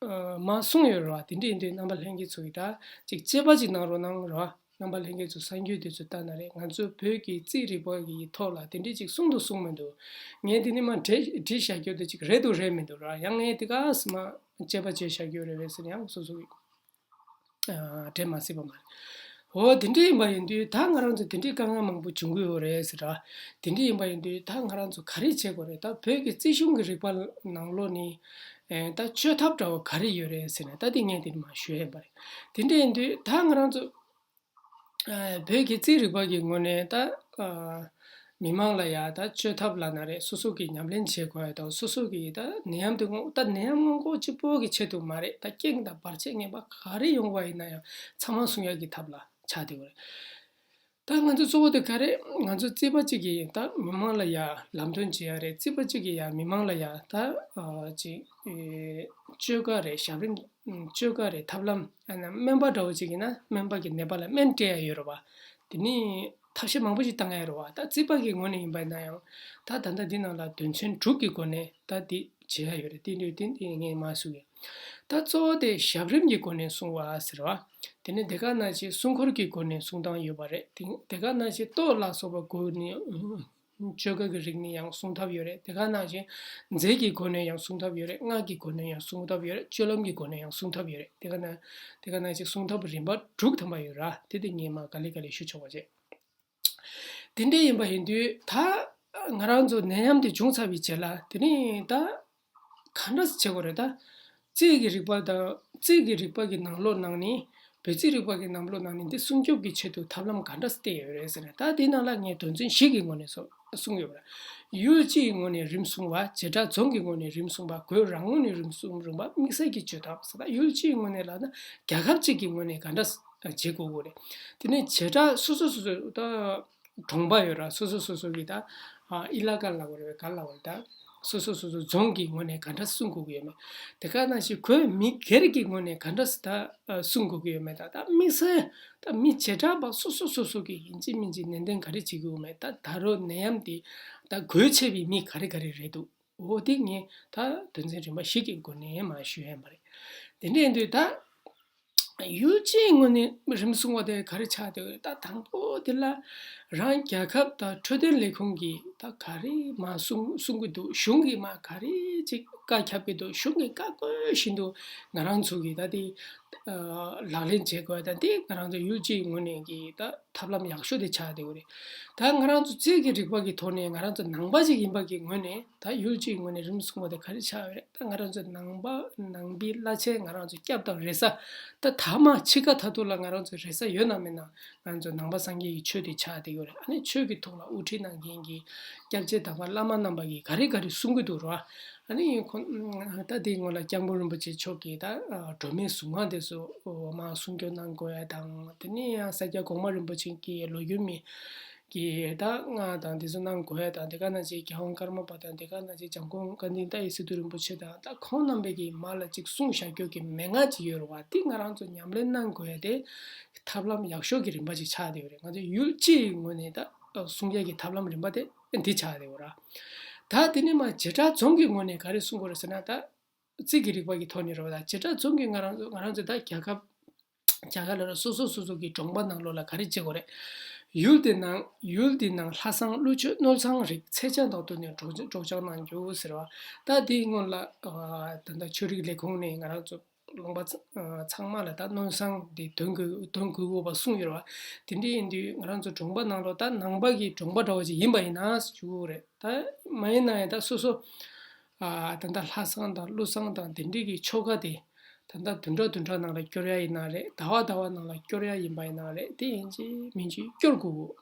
མ་གསུངས་ཡོད་རེད་བ། དེ་འདྲ་ཡིན་དུས་རྣམ་པ་ལྷན་རྒྱས་ཚོ་གིས་ད་ཅིག་དཔྱད་པ་ཅིག་གནང་རོགས་གནང་རོགས། རྣམ་པ་ལྷན་རྒྱས་ཚོ་གསར་འགྱུར་དེ་ཚོ་ལྟ་ན་རེད། ང་ཚོའི་བོད་ཀྱི་རྩིས་རིག་པ་གི་ཐོག་ལ་དེ་འདྲས་ཅིག་གསུང་དང་གསུང་མི་འདུག་ངས་དེ་ནི་མ་བྲིས་བྲིས་བཞག་རྒྱུ་དེ་ཅིག་རེད་འདུག་རེད་མི་འདུག་ར། ཡང་ངས་དེ་ག་སེ་མ་དཔྱད་པ་བྱས་བཞག་རྒྱུ་རེད་བས་ཟེར་ཡང་སོ་སོ་གི་ཨ་དྲན་མ་སྲིད་པ་མ་རེད། འོ་དེ་འདྲས་ཡིན་པ་ཡིན་དུས་ད་ང་རང་ཚོ་དེ་འདྲས་དཀའ་ངལ་མང་པོ་བྱུང་གི་ཡོད་རེད་ཟེར་ར། དེ་འདྲས་ཡིན་པ་ཡིན་དུས་ད་ང་རང་ཚོ་ག་རེ་བྱེད་དགོས་རེད། ད་བོད་ཀྱི་རྩིས་གཞུང་གི་རིག་པ་ནང་ལོགས་ནས་ཨེ་ད་བཅོས་ཐབས་འདྲ་བོ་ག་རེ་ཡོད་རེད་ཟེར་ན། ད་དེ་ངས་དེ་ནི་མ་ཞུ་ཡ་ཡིན་པ་རེད། དེ་འདྲས་ཡིན་དུས་ད་ང་རང་ཚོ་ཨ་བོད་ཀྱི་རྩིས་རིག་པ་གི་ངོས་ནས་ད་ཨ་མི་མང་ལ་ཡ་ད་བཅོས་ཐབས་ལབ་ན་རེད། སོ་སོ་གི་ཉམས་ལེན་བྱེད་དགོས་ཡ་དང་སོ་སོ་གི་ད་ནད་ཡམས་དེ་སྔོན་ད་ནད་ཡམས་སྔོན་འགོག་གཅིག་པོ་གི་ཆེད་དུ་མ་རེད། ད་རྐྱེན་དང་བར་ཆད་ངན་པ་ག་རེ་ཡོང་བ་ཡིན་ན་ཡང་ཚང་མ་སྲུང་ཡ་གི་ཐབས་ལ་ཆགས་བསྡད་ཡོད་རེད། ད་ང་ཚོ་གཙོ་བོ་དེ་ག་རེད། ང་ཚོ་རྩིས་པ་གཅིག་གིས་ད་མི་མང་ལ་ཡ་ལམ་སྟོན་བྱེད་ཡ་རེད། རྩིས་པ་གཅིག་གིས་ཡ་མི་མང་ལ་ཡ་ད་ཨ་ཅིག་ཨེ་བཅོས་ཀ་རེད། ཞབས་རིམ་བཅོས་ཀ་རེད། ཐབས་ལམ་ཨ་ན་སྨན་པ་འདྲ་བོ་ཅིག་ཡིན་ན་སྨན་པ་གི་ནད་པ་ལ་སྨན་སྤྲད་ཡ་ཡོད་རེད་བ། དེ་ནི་ཐབས་ཤེས་མང་པོ་ཅིག་བཏང་ཡ་རེད་བ། ད་རྩིས་པ་གི་ངོས་ནས་ཡིན་པ་ཡིན་ན་ཡང་ད་ད་ལྟ་འདི་ནང་ལ་དོན་ཚན་དྲུག་གི་སྒོ་ནས་ད་འདི་བྱེད་ཡ་ཡོད་རེད། དེ་འདྲ་དེ་འདི་ངས་མ་གསུངས་ཡིན། ད་གཙོ་བོ་དེ་ཞབས་རིམ་གྱི་སྒོ་ནས་གསུང་བ་ཟེར་བ། དེ་ནས་དེ་ག་ནང་བཞིན་སྲུང་འཁོར་གྱི་སྒོ་ནས་གསུང་སྟངས་ཡོད་པ་རེད། དེ་དེ་ག་ནང་བཞིན་གཏོ་ལ་སོགས་པ་སྒོ་ནས་བཅོས་ཀ་གི་རིགས་ནས་ཡང་གསུང་ཐབས་ཡོད་རེད། དེ་ག་ནང་བཞིན་རྫས་ཀྱི་སྒོ་ནས་ཡང་གསུང་ཐབས་ཡོད་རེད། སྔགས་ཀྱི་སྒོ་ནས་ཡང་གསུང་ཐབས་ཡོད་རེད། སྤྱོད་ལམ་གྱི་སྒོ་ནས་ཡང་གསུང་ཐབས་ཡོད་རེད། དེ་ག་ན་དེ་ག་ནང་བཞིན་གསུང་ཐབས་རིམ་པ་དྲུག་ཐམ་པ་ཡོད་ར། དེ་དེ་ངས་མ་ག་ལེ་ག་ལེ་ཞུ་ཆོག་པ་བྱས། དེ་འདྲ་ཡིན་པ་ཡིན་དུས་ད་ང་རང་ཚོ་ནད་ཡམས་དེ་བྱུང་ཚར་བའི་རྗེས་ལ་དེ་ནས་ད་ག་འདྲ་བྱེད་དགོས་རེད། ད་རྩིས་ཀྱི་རིག་པ་དང་རྩིས་ཀྱི་རིག་པ་གི་ནང་ལོགས་ནང་ནས་བོད་རྩིས་རིག་པ་གི་ནང་ལོགས་ནང་ནས་འདི་སྲུང་སྐྱོབ་ཀྱི་ཆེད་དུ་ཐབས་ལམ་ག་འདྲ་བསྟན་ཡོད་རེད་ཟེར་ན། ད་དེའི་ནང་ལ་ངས་དོན་ཚན་བཞི་གི་ངོས་ནས་སོ་གསུངས་ཡོད་པ་རེད། ཡུལ་སྤྱིའི་ངོས་ནས་རིམས་སྲུང་བ། བྱེ་བྲག་རྫོང་གི་ངོས་ནས་རིམས་སྲུང་བ། བོད་རང་ངོས་ནས་རིམས་སྲུང་རིམ་པ། དམིགས་བསལ་གྱི་བཅོས་ཐབས་ཟེར། ད་ཡུལ་སྤྱིའི་ངོས་ནས་ལབ་ན་རྒྱལ་ཁབ་ཅིག་གི་ངོས་ནས་ག་འདྲ་བྱེད་དགོས་དགོས་རེད། དེ་ནས་བྱེ་བྲག་སོ་སོ་སོ་སོ་ད་གྲོང་པ་ཡོད་ར། སོ་སོ་སོ་སོ་གི་ད་ཨ་ཨི་ལ་ཀ་ལབ་དགོས་རེད་པས། ག་ལབ་དགོས་རེད། ད་སོ་སོ་སོ་སོ་རྫོང་གི་ངོས་ནས་ག་འདྲ་སྲུང་དགོས་ཀྱི་ཡོད་མེད། དེ་ག་ནང་བཞིན་བོད་མི་སྒེར་གྱི་ངོས་ནས་ག་འདྲ་ད་སྲུང་དགོས་ཀྱི་ཡོད་མེད། ད་ད་དམིགས་བསལ་ད་མི་བྱེ་བྲག་པ་སོ་སོ་སོ་སོ་གི་ཡིན་གཅིག་མིན་གཅིག་ནན་ཏན་ག་རེ་བྱེད་ཀྱི་ཡོད་མེད། ད་ད་རུང་ནད་ཡམས་དེ་ད་འགོས་བྱས་པའི་མི་ག་རེ་ག་རེ་རེད་འདུག་འོ་དེ་ངས་ད་དོན་ཚན་རིམ་པ་བཞི་གི་སྒོ་ནས་མར་ཞུ་ཡ་ཡིན་པ་རེད། དེ་འདྲ་ཡིན་དུས་ད་ཡུལ་སྤྱིའི་ངོས་ནས་རིམས་སྲུང་བ་དེ་ག་རེ་ཆགས་བསྡད་ཡོད་རེད། ད་དང་པོ་དེ་ལ་རང་རྒྱལ་ཁབ་དང་འཕྲོད་བསྟེན་ལས་ཁུངས་ཀྱིས་ད་ག་རེ་མར་གསུང་གསུང་གི་འདུག་གཞུང་གིས་མར་ག་རེ་ཅིག་བཀའ་ཁྱབ་ཀྱི་འདུག་གཞུང་གིས་བཀའ་བཀོད་བཞིན་དུ་ང་རང་ཚོ་གིས་ད་དེ་ལག་ལེན་བྱེད་དགོས། ད་དེ་ང་རང་ཚོ་ཡུལ་སྤྱིའི་ངོས་ནས་ཀྱི་ད་ཐབས་ལམ་ཡག་ཤོས་དེ་ཆགས་བསྡད་ཡོད་རེད། ད་ང་རང་ཚོ་རྩིས་ཀྱི་རིག་པ་གི་ཐོག་ནས་ང་རང་ཚོ་ནང་པ་ཞིག་ཡིན་པ་གི་ངོས་ནས་ད་ཡུལ་སྤྱིའི་ངོས་ནས་རིམས་སྲུང་བ་དེ་ག་རེ་ཆགས་ཡོད་རེད། ད་ང་རང་ཚོ་ནང་པ་ནང་པའི་བླ་ཆེན་ང་རང་ཚོ་སྐྱབས་དང་རེ་ས་ད་ཐ་མ་འཆི་ཁ་མཐའ་ཐུག་ལ་ང་རང་ཚོ་རེ་ས་ཡོད་ན་མེད་ན་ང་རང་ཚོ་ནང་པ་སངས་རྒྱས་ཀྱི་ཆོས་དེ་ཆགས་བསྡད་ཡོད་རེད། ཨ་ནི་ཆོས་ཀྱི་ཐོག་ལ་དབུ་ཁྲིད་གནང་མཁན་གྱི་སྐྱབས་རྗེ་དམ་པ་བླ་མ་རྣམ་པ་གིས་ག་རེ་ག་རེ་གསུང་གི་འདུག་ར། ཨ་ནི་ཁོང་ད་དེའི་སྔོན་ལ་སྐྱབས་མགོན་རིན་པོ་ཆེ་མཆོག་གིས་ད་སྒྲོལ་མའི་གཟུངས་སྔགས་དེ་ཚོ་མར་སྲུང་སྐྱོབ་གནང་དགོས་ཡ་དང་། དེ་ནས་ཡང་ས་སྐྱ་གོང་མ་རིན་པོ་ཆེ་གི་ལོ་རྒྱུས་མི་གི་ད་སྔགས་དང་དེ་ཚོ་གནང་དགོས་ཡ་དང་། དེ་ག་ནང་བཞིན་རྒྱལ་དབང་ཀརྨ་པ་དང་། དེ་ག་ནང་བཞིན་འཇམ་མགོན་བཀའ་དྲིན་ཏཱའི་སི་ཏུ་རིན་པོ་ཆེ་དང་། ད་ཁོང་རྣམ་པས་ཀྱིས་མར་ལ་ཅིག་གསུངས་བཞག་རྒྱུ་གི་མན་ངག་ཅིག་ཡོད་རེད་བ། དེ་ང་རང་ཚོ་ཉམས་ལེན་གནང་དགོས་ཡ་དེ་ཐབས་ལམ་ཡག་ཤོས་ཀྱི་རིམ་པ་ཅིག་ཆགས་བསྡད་ཡོད་རེད། ང་ཚོ་ཡུལ་སྤྱིའི་ངོས་ནས་ད་གསུང་ཡ་གི་ཐབས་ལམ་རིམ་པ་དེ་འདི་ཆགས་བསྡད་ཡོད་ར། ད་དེ་ནས་མར་བྱེ་བྲག་རྫོང་གི་ངོས་ནས་ག་རེ་གསུང་དགོས་རེད་ཟེར་ན། ད་རྩིས་ཀྱི་རིག་པ་གི་ཐོག་ནས་རེད་བ། ད་བྱེ་བྲག་རྫོང་གི་ང་རང་ང་རང་ཚོ་ད་རྒྱལ་ཁབ་ རྒྱ་གར་ལ་སོ་སོ་སོ་སོ་གི་གྲོང་པ་ནང་ལོགས་ལ་ག་རེ་བྱེད་དགོས་རེད། ཡུལ་དེ་ནང་ཡུལ་དེ་ནང་ལྷ་བསང་ཀླུ་མཆོད་སྣུམ་བསང་རིགས་ཚད་ཆ་ལྟར་དུ་ནས་སྒྲོག་སྒྲོག་སྦྱང་གནང་རྒྱུ་ཟེར་བ། ད་དེའི་སྔོན་ལ་ད་ལྟ་ཆོས་རིག་ལས་ཁུངས་ནས་ང་རང་ཚོ་ལུང་པ་ཚང་མ་ལ་ད་སྣུམ་བསང་དེ་འདོན་དགོས་འདོན་དགོས་འོས་པ་གསུངས་ཡོད་རེད་བ། དེ་འདྲ་ཡིན་དུས་ང་རང་ཚོ་གྲོང་པ་ནང་ལོགས་ད་ནང་པ་གི་གྲོང་པ་འདྲ་བོ་ཅིག་ཡིན་པ་ཡིན་ན་ཞུ་གི་རེད། ད་མ་ཡིན་ན་ཡང་ད་སོ་སོ་ད་ལྟ་ལྷ་བསང་དང་ཀླུ་བསང་དང་དེ་འདྲ་གི་ཆོ་ག་དེ་ད་ལྟ་བདུན་ཕྲག་བདུན་ཕྲག་ནང་ལ་སྐྱོར་ཡ་ཡིན་ན་རེད། ཟླ་བ་ཟླ་བ་ནང་ལ་སྐྱོར་ཡ་ཡིན་པ་ཡིན་ན་རེད། དེ་ཡིན་གཅིག་མིན་གཅིག་སྐྱོར་དགོས་གོ་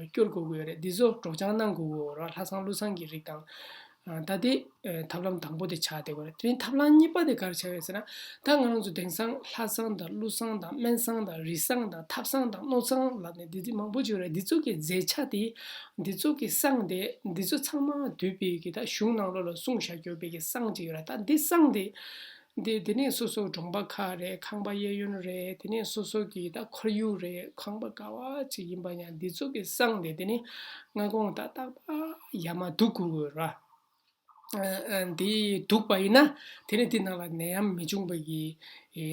སྐྱོར་དགོས་ཀྱི་ཡོད་རེད། འདི་ཚོ་སྒྲོག་སྦྱང་གནང་དགོས་གོ་ར། ལྷ་བསང་ཀླུ་བསང་གི་རིགས་དང་། ད་དེ་ཐབས་ལམ་དང་པོ་དེ་ཆགས་བསྡད་ཡོད་རེད། དེ་ནས་ཐབས་ལམ་གཉིས་པ་དེ་ག་རེ་ཆགས་ཡོད་ཟེར་ན། ད་ང་རང་ཚོ་དེང་སང་ལྷ་བསང་དང་ཀླུ་བསང་དང་སྨན་བསང་དང་རི་བསང་དང་ཐབ་བསང་དང་སྣུམ་བསང་ལབ་ནས་འདི་འདི་མང་པོ་ཅིག་ཡོད་རེད། འདི་ཚོ་གི་རྫས་ཆ་དེ་འདི་ཚོ་གི་བསང་དེ་འདི་ཚོ་ཚང་མ་འདུས་པའི་གི་ད་གཞུང་ནང་ལོགས་ལ་གསུངས་བཞག་ཡོད་པའི་གི་བསང་ཅིག་ཡོད་རེད། ད་འདི་བསང་དེ་འདི་དེ་ནས་སོ་སོ་གྲོང་པ་ཁག་རེད། ཁང་པ་གཡས་གཡོན་རེད། དེ་ནས་སོ་སོ་གི་ད་ཁོར་ཡུག་རེད། ཁང་པ་ག་བ་ཅིག་ཡིན་པ་ཡང་འདི་ཚོ་གི་བསང་དེ་དེ་ནས་སྔ་དགོང་ད་རྟག་པ་ཡར་མར་ལྡུག་དགོས་ཀྱི་ཡོད་རེད། འདི་འདུག་པ་ཡིན་ན་དེ་ནི་འདི་ནང་ལ་ནད་ཡམས་མི་འབྱུང་བའི་གི་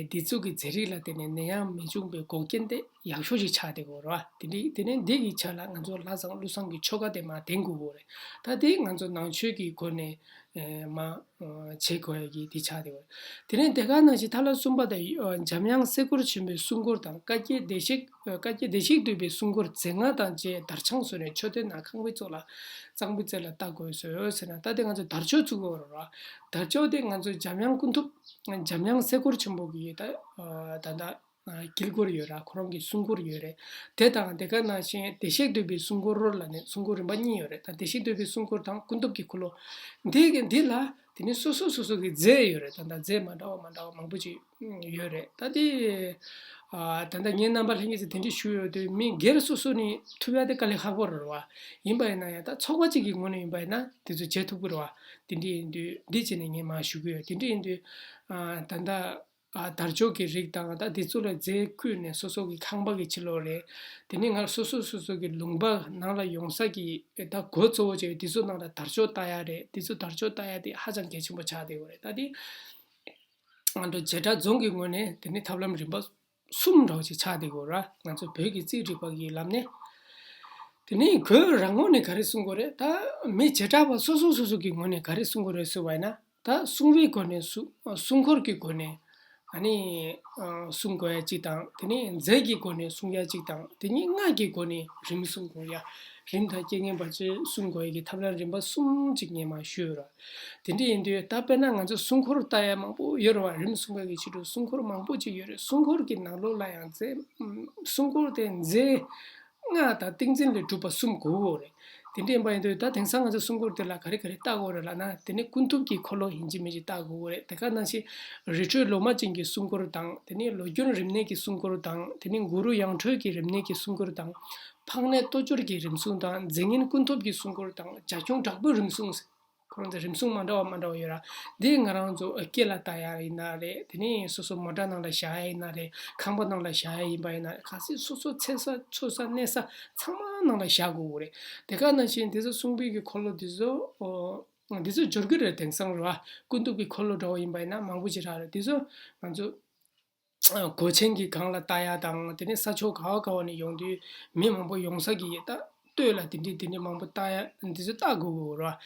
འདི་ཚོ་གི་རྫས་རིགས་ལ་བརྟེན་ནས་ནད་ཡམས་མི་འབྱུང་བའི་འགོག་རྐྱེན་དེ་ཡག་ཤོས་ཤིག་ཆགས་བསྡད་ཀྱི་ཡོད་རེད་བ། དེ་འདྲ་དེ་ནི་འདི་གི་ཆ་ལ་ང་ཚོ་ལྷ་བསང་ཀླུ་བསང་གི་ཆོ་ག་དེ་མར་འདོན་དགོས་ཀྱི་ཡོད་རེད། ད་དེ་ང་ཚོ་ནང་ཆོས་ཀྱི་སྒོ་ནས་མར་བྱེད་དགོས་ཡ་གི་འདི་ཆགས་བསྡད་ཀྱི་ཡོད་རེད། དེ་ནས་དེ་ག་ནང་བཞིན་ཐབས་ལམ་གསུམ་པ་དེ་འཇམ་དབྱངས་སེ་གོལ་ཆེན་པོའི་སྲུང་འཁོར་དང་བཀའ་བརྒྱད་བདེ་གཤེགས་བཀའ་བརྒྱད་བདེ་གཤེགས་འདུས་པའི་སྲུང་འཁོར་རྫས་སྔགས་དང་བཅས་དར་དཔྱངས་སུ་ནས་མཆོད་རྟེན་ནང་ཁང་པའི་གཙུག་ལ་གཙང་པོའི་རྩེ་ལ་བཏགས་དགོས་སོ་ཟེར་ན། ད་དེ་ང་ཚོ་དར་ལྕོག་བཙུགས་དགོས་རེད་བ། དར་ལྕོག་དེ་ང་ཚོ་འཇམ་དབྱངས་ཀུན་ཐུབ་འཇམ་དབྱངས་སེ་གོལ་ཆེན་པོ་གི་ད་ད་ད་དཀྱིལ་འཁོར་ཡོད་ར། ཁོ་རང་གི་སྲུང་འཁོར་ཡོད་རེད། དེ་དང་དེ་ག་ནང་བཞིན་བདེ་གཤེགས་འདུས་པའི་སྲུང་འཁོར་ལ་ནི་སྲུང་འཁོར་རིམ་པ་གཉིས་ཡོད་རེད། ད་བདེ་གཤེགས་འདུས་པའི་སྲུང་འཁོར་དང་ཀུན་ཐུབ་ཀྱི་འཁོར་ལོ། འདི་གི་འདི་ལ་དེ་ནི་སོ་སོ་སོ་སོ་གི་རྫས་ཡོད་རེད། ད་ད་རྫས་མ་འདྲ་བ་མ་འདྲ་བ་མང་པོ་ཅིག་ཡོད་རེད། ད་དེ་ད་ལྟ་ངའི་རྣམ་པ་ལྷན་རྒྱས་ཚོས་དེ་འདྲ་ཞུས་ཡོད་དུས་མི་སྒེར་སོ་སོ་ནས་ཐུབ་ཡ་དེ་དཀའ་ལས་ཁག་པོ་རེད་བ། ཡིན་པ་ཡིན་ན་ཡང་ད་ཚོགས་པ་གཅིག་གི་ངོས་ནས་ཡིན་པ་ཡིན་ན་དེ་ཚོ་བྱེད་ཐུབ་ཀྱི་རེད་བ། དེ་འདྲ་ཡིན་དུས་འདི་བྱས་ནས་ངས་མར་ཞུ་གི་ཡོད། དེ་འདྲ་ཡིན་དུས་ད་ལྟ་དར་ལྕོག་གི་རིགས་དང་ད་དེ་ཚོ་ལ་རྫས་བརྐུས་ནས་སོ་སོ་གི་ཁང་པ་གི་ཕྱི་ལོགས་རེད། དེ་ནས་ང་སོ་སོ་སོ་སོ་གི་ལུང་པ་ནང་ལ་ཡོང་ས་གི་ད་སྒོ་གཙོ་བོ་བྱས་དེ་ཚོ་ནང་ལ་དར་ལྕོག་ལྟ་ཡ་རེད། དེ་ཚོ་དར་ལྕོག་ལྟ་ཡ་དེ་ཧ་ཅང་གལ་ཆེན་པོ་ཆགས་བསྡད་ཡོད་རེད། ད་དེ་ང་ཚོ་བྱེ་བྲག་རྫོང་གི་ངོས་ནས་དེ་ནི་ཐབས་ལམ་རིམ་པ་གསུམ་འདྲ་བོ་ཅིག་ཆགས་བསྡད་ཡོད་ར། ང་ཚོ་བོད་ཀྱི་རྩིས་རིག་པ་གི་ལམ་ནས། དེ་ནི་བོད་རང་ངོས་ནས་ག་རེ་གསུང་གི་ཡོད་རེད། ད་མི་བྱེ་བྲག་པ་སོ་སོ་སོ་སོ་གི་ངོས་ནས་ག་རེ་གསུང་གི་ཡོད་རེད་ཟེར་བ་ཡིན་ན། ད་སྲུང་བའི་སྒོ་ནས་སྲུ་སྲུང་འཁོར་གྱི་སྒོ་ནས་ཨ་ནི་སྲུང་དགོས་ཡ་གཅིག་དང་། དེ་ནས་རྫས་ཀྱི་སྒོ་ནས་སྲུང་ཡ་གཅིག་དང་། དེ་ནས་སྔགས་ཀྱི་སྒོ་ནས་རིམས་སྲུང་དགོས་ཡ། རིམས་དང་རྐྱེན་ངན་བར་ཆད་སྲུང་དགོས་ཡ་གི་ཐབས་ལམ་རིམ་པ་གསུམ་གཅིག་ངས་མར་ཞུས་ཡོད་ར། དེ་འདྲ་ཡིན་དུས་ད་དཔེར་ན་ང་ཚོ་སྲུང་འཁོར་ལྟ་ཡ་མང་པོ་ཡོད་རེད་བ། རིམས་སྲུང་བ་གི་ཆེད་དུ་སྲུང་འཁོར་མང་པོ་ཅིག་ཡོད་རེད། སྲུང་འཁོར་གྱི་ནང་ལོགས་ལ་ཡང་རྫས་སྲུང་འཁོར་དེ་རྫས་སྔགས་དང་ཏིང་འཛིན་ལས་གྲུབ་པ་གསུམ་དགོས་ཀྱི་ཡོད་རེད། དེ་འདྲ་ཡིན་པ་ཡིན་དུས་ད་དེང་སང་ང་ཚོ་སྲུང་འཁོར་དེ་ལ་ག་རེ་ག་རེ་བཏགས་ཀྱི་ཡོད་རེད་ལབ་ན། དེ་ནི་ཀུན་ཐུབ་ཀྱི་འཁོར་ལོ་ཡིན་གཅིག་མིན་གཅིག་བཏགས་དགོས་ཀྱི་ཡོད་རེད། དེ་ག་ནང་བཞིན་རི་ཁྲོད་ལོ་མ་ཅན་གྱི་སྲུང་འཁོར་དང་། དེ་ནི་ལོ་རྒྱུས་རིམས་ནད་ཀྱི་སྲུང་འཁོར་དང་། དེ་ནི་གུ་རུ་ཡང་ཁྲོས་ཀྱི་རིམས་ནད་ཀྱི་སྲུང་འཁོར་དང་། ཕག་ནད་གཏོ་སྐྱོར་གྱི་རིམས་སྲུང་དང་། རྫས་ངན་ཀུན་ཐུབ་ཀྱི་སྲུང་འཁོར་དང་། བྱ་ཁྱུང་དྲག་པོའི་རིམས་སྲུང་། ཁོ་རང་ཚོ་རིམས་སྲུང་མ་འདྲ་བ་མ་འདྲ་བ་ཡོད་ར། འདི་ང་རང་ཚོ་སྐེ་ལ་བཏགས་ཡ་ཡིན་ན་རེད། དེ་ནས་སོ་སོ་མོ་ཊ་ནང་ལ་བཞག་ཡ་ཡིན་ན་རེད། ཁང་པ་ནང་ལ་བཞག་ཡ་ཡིན་པ་ཡིན་ན་རེད། གལ་སྲིད་སོ་སོ་འཚོ་ས་འཚོ་ས་གནས་ས་ཚང་མ་ནང་ལ་བཞག་དགོས་ཀྱི་རེད། དེ་ག་ནང་བཞིན་དེ་ཚོ་སྲུང་བའི་གི་འཁོར་ལོ་འདི་ཚོ་འདི་ཚོ་འབྱོར་གི་རེད། དེང་སང་རེད་བ། ཀུན་ཐུབ་ཀྱི་འཁོར་ལོ་འདྲ་བོ་ཡིན་པ་ཡིན་ན་མང་པོ་ཅིག་རག་རེད། དེ་ཚོ་ང་ཚོ་སྒོ་ཆེན་གྱི་སྒང་ལ་བཏགས་ཡ་དང་། དེ་ནས་ས་ཕྱོགས་ག་བ་ག་བ་ནས་ཡོང་དུས་མི་མང་པོ་ཡོང་ས་གི་ད་སྟོད་ལ་དེ་འདྲའི་དེ་འདྲའི་མང་པོ་བཏགས་ཡ་འདི་ཚོ་བཏགས་དགོས་ཀྱི་ཡོད་རེད་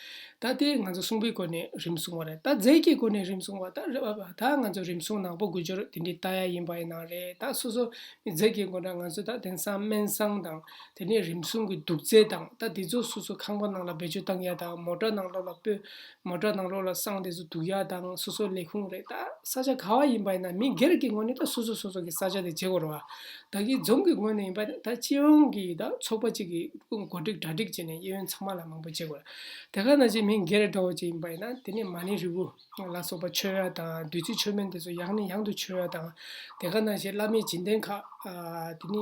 བ། ད་དེ་ང་ཚོ་སྲུང་བའི་སྒོ་ནས་རིམས་སྲུང་བ་རེད། ད་རྫས་ཀྱི་སྒོ་ནས་རིམས་སྲུང་བ་ད་རེད་བ། ད་ང་ཚོ་རིམས་སྲུང་ནག་པོ་དགུ་སྦྱོར་དེ་འདྲའི་བཏགས་ཡ་ཡིན་པ་ཡིན་ན་རེད། ད་སོ་སོ་རྫས་ཀྱི་སྒོ་ནས་ང་ཚོ་ད་དེང་སང་སྨན་བསང་དང་། དེ་ནས་རིམས་སྲུང་གི་དུག་རྫས་དང་། ད་དེ་ཚོ་སོ་སོ་ཁང་པ་ནང་ལ་བེད་སྤྱོད་བཏང་ཡ་དང་། མོ་ཊ་ནང་ལོགས་ལ་སྤོས་མོ་ཊ་ནང་ལོགས་ལ་བསང་དེ་ཚོ་དུག་ཡ་དང་། སོ་སོའི་ལས་ཁུངས་རེད། ད་ས་ཆ་ག་བ་ཡིན་པ་ཡིན་ན་མི་སྒེར་གྱི་ངོས་ནས་ད་སོ་སོ་སོ་སོ་གི་ས་ཆ་དེ་བྱེད་དགོས་རེད་བ། ད་གི་རྫོང་གི་ངོས་ནས་ཡིན་པ་ད་སྤྱི་ཡོངས་ཀྱི་ད་ཚོགས་པ་གཅིག་གི་གོ་སྒྲིག་གྲ་སྒྲིག་བྱས་ནས་གཡས་གཡོན་ཚང་མ་ལ་མང་པོ་བྱེད་དགོས་རེད། དེ་ག་ནང་བཞིན་མི་སྒེར་འདྲ་བོ་ཅིག་ཡིན་པ་ཡིན་ན་དེ་ནས་མ་ཎི་རིལ་བུ་ལ་སོགས་པ་མཆོད་ཡ་དང་། བདུད་རྩི་མཆོད་མེ་དེ་ཚོ་ཡང་ནས་ཡང་དུ་མཆོད་ཡ་དང་། དེ་ག་ནང་བཞིན་བླ་མའི་སྦྱིན་ལྡན་ཁག་དེ་ནས་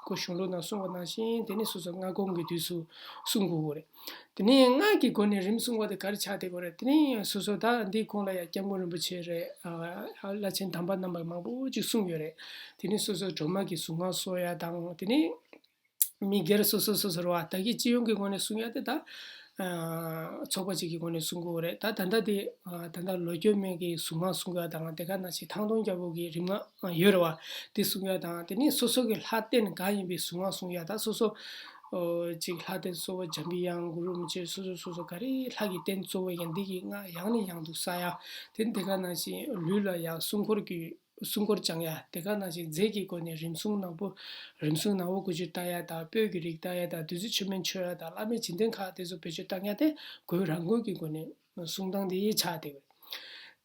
སྐུ་གཞུང་ལུགས་ནང་གསུངས་པ་ནང་བཞིན་དེ་ནས་སོ་སོ་སྔ་དགོང་གི་དུས་སུ་སྲུང་དགོས་ཀྱི་རེད། དེ་ནས་སྔགས་ཀྱི་སྒོ་ནས་རིམས་སྲུང་བ་དེ་ག་རེ་ཆགས་བསྡད་ཀྱི་རེད། དེ་ནས་སོ་སོ་ད་འདིའི་གོང་ལ་ཡང་སྐྱབས་མགོན་རིན་པོ་ཆེ་རེད། ཨ་བླ་ཆེན་དམ་པ་རྣམ་པ་མང་པོ་ཅིག་གསུངས་ཡོད་རེད། དེ་ནས་སོ་སོ་སྒྲོལ་མ་གི་གཟུངས་སྔགས་གསོལ་ཡ་དང་། དེ་ནས་མི་སྒེར་སོ་སོ་སོ་སོ་རེད་བ། ད་གི་སྤྱི་ཡོངས་ཀྱི་ངོས་ནས་གསུང་ཡ་དེ་ད་ ཚོགས་པ་ཅིག་གི་སྒོ་ནས་གསུང་གི་ཡོད་རེད། ད་ད་ལྟ་དེ་ད་ལྟ་ལོ་རྒྱུས་མེད་ཀྱི་གཟུངས་སྔགས་གསུང་ཡ་དང་། དེ་ག་ནང་བཞིན་ཐང་སྟོང་རྒྱལ་པོ་གི་རིམ་ལྔ་ཡོད་རེད་བ། དེ་གསུང་ཡ་དང་། དེ་ནས་སོ་སོ་གི་ལྷ་རྟེན་གང་ཡིན་པའི་གཟུངས་སྔགས་གསུང་ཡ་དང་། སོ་སོ་ཅིག་ལྷ་རྟེན་གཙོ་བོ་འཇམ་པའི་དབྱངས་གུ་རུ་རིན་པོ་ཆེ། སོ་སོ་སོ་སོ་ག་རེ་ལྷ་གི་རྟེན་གཙོ་བོ་ཡིན་འདི་གི་སྔགས་ཡང་ནས་ཡང་དུ་བསགས་ཡ། དེ་དེ་ག་ནང་བཞིན་ལུས་ལ་ཡང་སྲུང་འཁོར་གྱི་སྲུང་འཁོར་བཅང་ཡ། དེ་ག་ནང་བཞིན་རྫས་ཀྱི་སྒོ་ནས་རིམ་སྲུང་ནག་པོ། རིམ་སྲུང་ནག་པོ་དགུ་བཅུ་བཏགས་ཡ་དང་། སྤོས་ཀྱི་རིགས་བཏགས་ཡ་དང་། བདུད་རྩི་ཆོས་སྨན་མཆོད་ཡ་དང་། བླ་མའི་རྗེས་དྲན་ཁག་དེ་ཚོ་བེད་སྤྱོད་བཏང་ཡ་དེ་སྒོས་རང་འཁོར་གྱི་སྒོ་ནས་གསུང་སྟངས་དེ་ཆགས་བསྡད་ཡོད་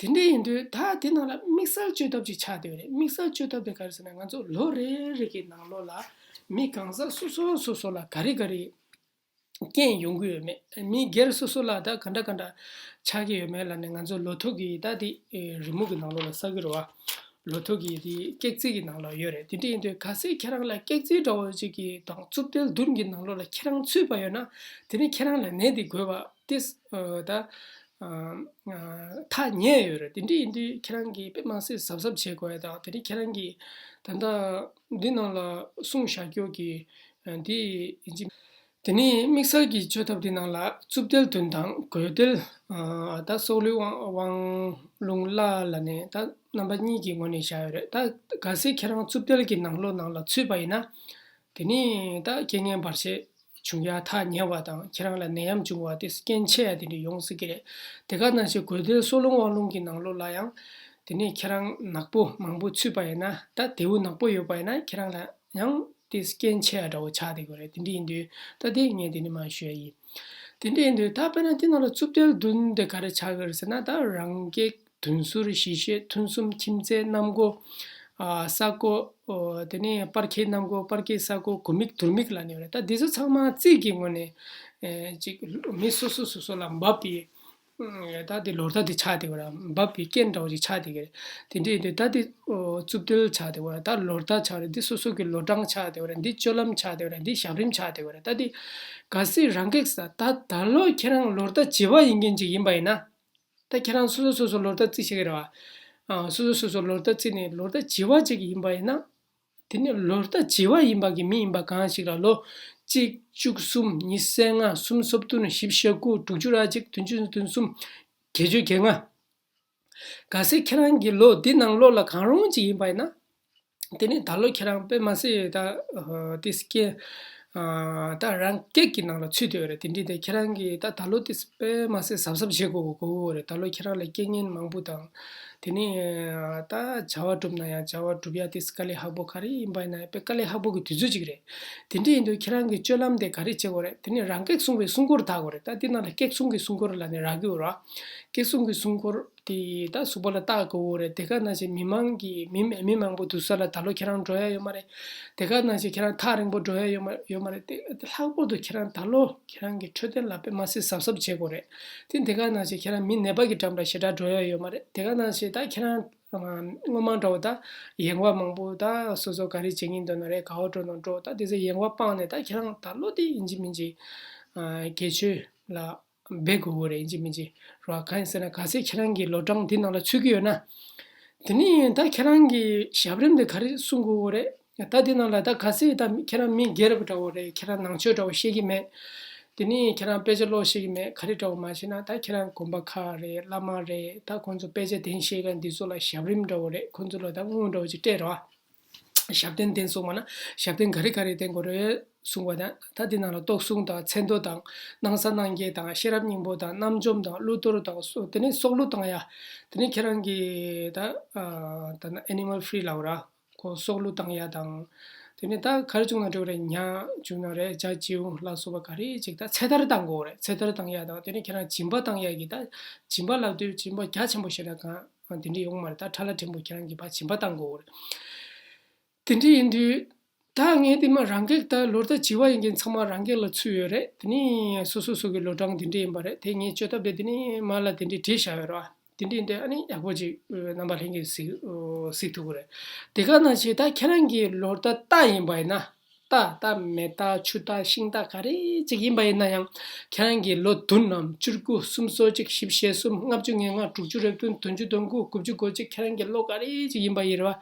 རེད། དེ་འདྲ་ཡིན་དུས་ད་དེ་ནང་ལ་དམིགས་བསལ་བཅོས་ཐབས་ཅིག་ཆགས་བསྡད་ཡོད་རེད། དམིགས་བསལ་བཅོས་ཐབས་དེ་ག་རེ་ཟེར་ན། ང་ཚོ་ལོ་རེ་རེ་གི་ནང་ལོགས་ལ་མི་གང་ཟག་སོ་སོ་སོ་སོ་ལ་ག་རེ་ག་རེ་རྐྱེན་ཡོང་གི་ཡོད་མེད། མི་སྒེར་སོ་སོ་ལ་ད་ག་འདྲ་ག་འདྲ་ཆགས་ཀྱི་ཡོད་མེད་ལབ་ནས། ང་ཚོ་ལོ་ཐོ་གི་ད་དེ་རི་མོ་གི་ནང་ལོགས་ལ་བསགས་ཀྱི་རེད་བ། ལོ་ཐོ་གི་དེ་སྐྱེག་རྩིས་ཀྱི་ནང་ལ་ཡོད་རེད། དེ་འདྲ་ཡིན་དུས་གལ་སྲིད་ཁྱེད་རང་ལ་སྐྱེག་རྩིས་འདྲ་བོ་ཅིག་གི་དང་རྩུབ་ཐལ་བདུན་གྱི་ནང་ལོགས་ལ་ཁྱེད་རང་ཚུད་པ་ཡོད་ན། དེ་ནི་ཁྱེད་རང་ལ་ནད་དེ་འགོས་པ་དེ་ད་ཐག་ཉེ་ཡོད་རེད། དེ་འདྲ་ཡིན་དུས་ཁྱེད་རང་གིས་དཔེ་མ་སྲིད་གཟབ་གཟབ་བྱེད་དགོས་ཡ་དང་། དེ་ནི་ཁྱེད་རང་གིས་ད་ལྟ་འདི་ནང་ལ་གསུངས་བཞག་རྒྱུ་གི་འདི་ཡིན་གཅིག་དེ་ནས་དམིགས་བསལ་གྱི་བཅོས་ཐབས་འདི་ནང་ལ་རྩུབ་ཐལ་བདུན་དང་། འགོས་ཐལ་ཨ་ད་སྲོག་ལུས་དབང་དབང་རླུང་བླ་ལ་ནས་ད་རྣམ་པ་གཉིས་ཀྱི་ངོས་ནས་བཞག་ཡོད་རེད། ད་གལ་སྲིད་ཁྱེད་རང་རྩུབ་ཐལ་གྱི་ནང་ལོགས་ནང་ལ་ཚུད་པ་ཡིན་ན། དེ་ནས་ད་རྐྱེན་ངན་བར་ཆད་བྱུང་ཡ་ཐག་ཉེ་བ་དང་། ཁྱེད་རང་ལ་ནད་ཡམས་བྱུང་བ་དེ་རྐྱེན་ཆེ་ཡ་དེ་འདྲ་ཡོང་སྲིད་ཀྱི་རེད། དེ་ག་ནང་བཞིན་འགོས་ཐལ་སྲོག་ལུས་དབང་རླུང་གི་ནང་ལོགས་ལ་ཡང་དེ་ནས་ཁྱེད་རང་ནག་པོ་མང་པོ་ཚུད་པ་ཡིན་ན། ད་དེའུ་ནག་པོ་ཡོད་པ་ཡིན་ན་ཁྱེད་རང་ལ་ཡང་དེ་རྐྱེན་ཆེ་ཡ་འདྲ་བོ་ཆགས་བསྡད་ཀྱི་རེད། དེ་འདྲ་ཡིན་དུས་ད་དེ་ངས་དེ་ནས་མར་ཞུ་ཡ་ཡིན། དེ་འདྲ་ཡིན་དུས་ད་དཔེར་ན་དེ་ནང་ལ་རྩུབ་ཐལ་བདུན་དེ་ག་རེ་ཆགས་ཀྱི་རེད་ཟེར་ན། ད་རང་སྐྱེག་བདུན་ཟུར་བཞི་བཤད་ཐུན་གསུམ་ཁྱིམ་མཚེས་གནམ་སྒོ་ཨ་ས་སྒོ། ཨོ་དེ་ནས་སྤར་ཁའི་གནམ་སྒོ་སྤར་ཁའི་ས་སྒོ་དགུ་མིག་དུར་མིག་ལབ་ནས་ཡོད་རེད། ད་འདི་ཚོ་ཚང་མ་རྩིས་ཀྱི་ངོས་ནས་ཨེ་ཅིག་མི་སོ་སོ་སོ་སོ་ལ་འབབ་པའི་ད་དེ་ལོ་རྟགས་དེ་ཆགས་བསྡད་ཡོད་རེད། འབབ་པའི་རྐྱེན་འདྲ་བོ་ཅིག་ཆགས་བསྡད་ཀྱི་རེད། དེ་འདྲ་ཡིན་དུས་ད་དེ་ཨོ་རྩུབ་ཐལ་ཆགས་བསྡད་ཡོད་རེད། ད་ལོ་རྟགས་ཆགས་རེད། འདི་སོ་སོ་གི་ལོ་གྲངས་ཆགས་བསྡད་ཡོད་རེད། འདི་སྤྱོད་ལམ་ཆགས་བསྡད་ཡོད་རེད། འདི་ཞབས་རིམ་ཆགས་བསྡད་ཡོད་རེད། ད་དེ་གལ་སྲིད་རང་སྐྱེག་ས་ད་ད་ལོ་ཁྱེད་རང་ལོ་རྟགས་བྱི་བ་ཡིན་མཁན་ཅིག་ཡིན་པ་ཡིན་ན། ད་ཁྱེད་རང་སོ་སོ་སོ་སོ་ལོ་རྟགས་རྩིས་བྱེད་ཀྱི་རེད་བ། ཨ་སོ་སོ་སོ་སོ་ལོ་རྟགས་རྩིས་ནས་ལོ་རྟགས་བྱི་བ་ཅིག་ཡིན་པ་ཡིན་ན། དེ་ནི་ལོ་རྟགས་བྱི་བ་ཡིན་པ་གི་མི་ཡིན་པ་གང་ཞིག་ལ་ལོ་གཅིག་བཅུ་གསུམ་ཉི་ཤུ་རྩ་ལྔ་སུམ་ཅུ་སོ་བདུན་བཞི་བཅུ་ཞེ་དགུ་དྲུག་ཅུ་རེ་གཅིག་བདུན་ཅུ་དོན་གསུམ་བརྒྱད་ཅུ་གྱ་ལྔ། གལ་སྲིད་ཁྱེད་རང་གི་ལོ་འདི་ནང་ལོགས་ལ་གང་རུང་ཅིག་ཡིན་པ་ཡིན་ན། དེ་ནི་ད་ལོ་ཁྱེད་རང་དཔེ་མ་སྲིད་ད་ཨ་དེ་སྐྱེ་ཨ་ད་རང་སྐྱེག་གི་ནང་ལ་ཚུད་བསྡད་ཡོད་རེད། དེ་འདྲ་དེ་ཁྱེད་རང་གིས་ད་ད་ལོ་དེ་དཔེ་མ་སྲིད་གཟབ་གཟབ་བྱེད་དགོས་དགོས་ཀྱི་རེད། ད་ལོ་ཁྱེད་རང་ལ་རྐྱེན་ངན་མང་པོ་དང་། དེ་ནི་ད་བྱ་བ་སྒྲུབ་ན་ཡང་བྱ་བ་སྒྲུབ་ཡ་དེ་དཀའ་ལས་ཁག་པོ། ག་རེ་ཡིན་པ་ཡིན་ན་དཔེ་དཀའ་ལས་ཁག་པོ་གི་དུས་ཚོད་ཅིག་རེད། དེ་འདྲ་ཡིན་དུས་ཁྱེད་རང་གི་སྤྱོད་ལམ་དེ་ག་རེ་བྱེད་དགོས་རེད། དེ་ནི་རང་སྐྱེག་སྲུང་བའི་སྲུང་འཁོར་བཏགས་དགོས་རེད། ད་དེ་ནང་ལ་སྐྱེག་སྲུང་གི་སྲུང་འཁོར་ལབ་ནས་རག་གི་ཡོད་རེད། སྐྱེག་སྲུང་གི་སྲུང་འཁོར་དེ་ད་གཟུགས་པོ་ལ་བཏགས་དགོས་རེད། དེ་ག་ནང་བཞིན་མི་མང་གི་མི་མི་མང་པོ་འདུ་ས་ལ་ད་ལོ་ཁྱེད་རང་འགྲོ་ཡ་ཡོད་མ་རེད། དེ་ག་ནང་བཞིན་ཁྱེད་རང་ཐག་རིང་པོ་འགྲོ་ཡ་ཡོད་མ་ཡོད་མ་རེད། དེ་ལྷག་པར་དུ་ཁྱེད་རང་ད་ལོ་ཁྱེད་རང་གི་འཕྲོད་བསྟེན་ལ་དཔེ་མ་སྲིད་གཟབ་གཟབ་བྱེད་དགོས་རེད། དེ་དེ་ག་ནང་བཞིན་ཁྱེད་རང་མི་ནད་པ་གི་འགྲམ་ལ་ཞེ་དྲག་འགྲོ་ཡ་ཡོད་མ་རེད། དེ་ག་ནང་བཞིན་ད་ཁྱེད་རང་སྔོན་མ་འདྲ་བོ་ད་ཡེངས་བ་མང་པོ། ད་སོ་སོ་ག་རེ་བྱེད་ཀྱིན་འདུག་ན་རེད། ག་བ་འགྲོ་ན་འགྲོ། ད་དེ་ཚོ་ཡེངས་བ་སྤངས་ནས་ད་ཁྱེད་རང་ད་ལོ་དེ་ཡིན་གཅིག་མིན་གཅིག་དགེ་ཆོས་ལ་འབད་དགོས་ཀྱི་རེད། ཡིན་གཅིག་མིན་གཅིག་རེད་བ། གང་ཡིན་ཟེར་ན་གལ་སྲིད་ཁྱེད་རང་གི་ལོ་གྲངས་འདི་ནང་ལ་ཚུད་ཀྱི་ཡོད་ན། དེ་ནི་ད་ཁྱེད་རང་གི་ཞབས་རིམ་དེ་ག་རེ་སྲུང་དགོས་ཀྱི་རེད། ད་འདི་ནང་ལ་ད་གལ་སྲིད་ད་ཁྱེད་རང་མི་སྒེར་པ་འདྲ་བོ་རེད། ཁྱེད་རང་ནང་ཆོས་འདྲ་བོ་ཤེས་ཀྱི་མེད། དེ་ནི་ཁྱེད་རང་དཔེ་ཆ་ཀློག་ཤེས་ཀྱི་མེད། ག་རེ་འདྲ་བོ་མ་ཤེས་ན། ད་ཁྱེད་རང་དགོན་པ་ཁག་རེད། བླ་མ་རེད། ད་ཁོང་ཚོ་དཔེ་ཆ་འདོན་ཤེས་མཁན་འདི་ཚོ་ལ་ཞབས་རིམ་འདྲ་བོ་རེད། ཁོང་ཚོ་ལ་ད་དངུལ་འདྲ་བོ་ཅིག་སྤྲད་རོགས། ཞབས་བརྟན་བསྟེན་གསུངས་པ་ན། ཞབས་བརྟན་ག་རེ་ག་རེ་བསྟེན་དགོས་རེད་གསུངས་པ་དང་། ད་འདི་ནང་ལ་ལྟོགས་སྲུང་དང་། མཚན་ཐོ་དང་། སྣང་ས་སྣང་བརྒྱད་དང་། ཤེས་རབ་སྙིང་པོ་དང་། རྣམ་འཇོམས་དང་། ཀླུ་གཏོར་དང་། སོ་དེ་ནས་སྲོག་བླུ་བཏང་ཡ། དེ་ནས་ཁྱེད་རང་གི་ད་ཨ་ད་ན་ཨེ་ནི་མལ་ཕི་རི་ལབ་ར། ཁོ་སྲོག་བླུ་བཏང་ཡ་དང་། དེ་ནས་ད་ག་རེ་བྱུང་ན་འགྲིག་རེད། ཉ་བྱུང་ན་རེད། བྱ་བྱིའུ་ལ་སོགས་པ་ག་རེ་ཅིག་ད་ཚེ་ཐར་བཏང་དགོས་རེད། ཚེ་ཐར་བཏང་ཡ་དང་། དེ་ནས་ཁྱེད་རང་སྦྱིན་པ་བཏང་ཡ་གི་ད་སྦྱིན་པ་ལབ་དུས་སྦྱིན་པ་རྒྱ་ཆེན་པོ་ཞེ་དྲག་གང་དེ་འདྲ་ཡོང་མ་རེད། ད་ཁྲ་ལ་ཕྲན་བུ་ཁྱེད་རང་གིས་ཕར་སྦྱིན་པ་བཏང་དགོས་རེད། དེ་འདྲ་ཡིན་དུས་ད་ངས་དེ་མ་རང་སྐྱེག་ད་ལོ་རྟགས་བྱི་བ་ཡིན་མཁན་ཚང་མ་རང་སྐྱེག་ལ་ཚུད་ཡོད་རེད། དེ་ནས་སོ་སོ་སོ་གི་ལོ་གྲངས་དེ་འདྲ་ཡིན་པ་རེད། དེ་ངས་བཅོས་ཐབས་དེ་དེ་ནས་མ་ལ་དེ་འདྲ་བྲིས་བཞག་ཡོད་རེད་བ། དེ་འདྲ་ཡིན་དུས་ཨ་ནི་ཡག་པོ་ཅིག་རྣམ་པ་ལྷན་རྒྱས་གཟིགས་གཟིགས་ཐུབ་ཀྱི་རེད། དེ་ག་ནང་བཞིན་ད་ཁྱེད་རང་གི་ལོ་རྟགས་རྟ་ཡིན་པ་ཡིན་ན། རྟ་རྟ་མེ་རྟ་ཆུ་རྟ་ཤིང་རྟ་ག་རེ་ཅིག་ཡིན་པ་ཡིན་ན་ཡང་། ཁྱེད་རང་གི་ལོ་བདུན་ནམ་བཅུ་དགུ་སུམ་ཅུ་སོ་གཅིག་བཞི་བཅུ་ཞེ་གསུམ་ལྔ་བཅུ་ང་ལྔ་དྲུག་ཅུ་རེ་བདུན་བདུན་ཅུ་དོན་དགུ་དགུ་བཅུ་གོ་གཅིག་ཁྱེད་རང་གི་ལོ་ག་རེ་ཅིག་ཡིན་པ་ཡིན་རེད་བ།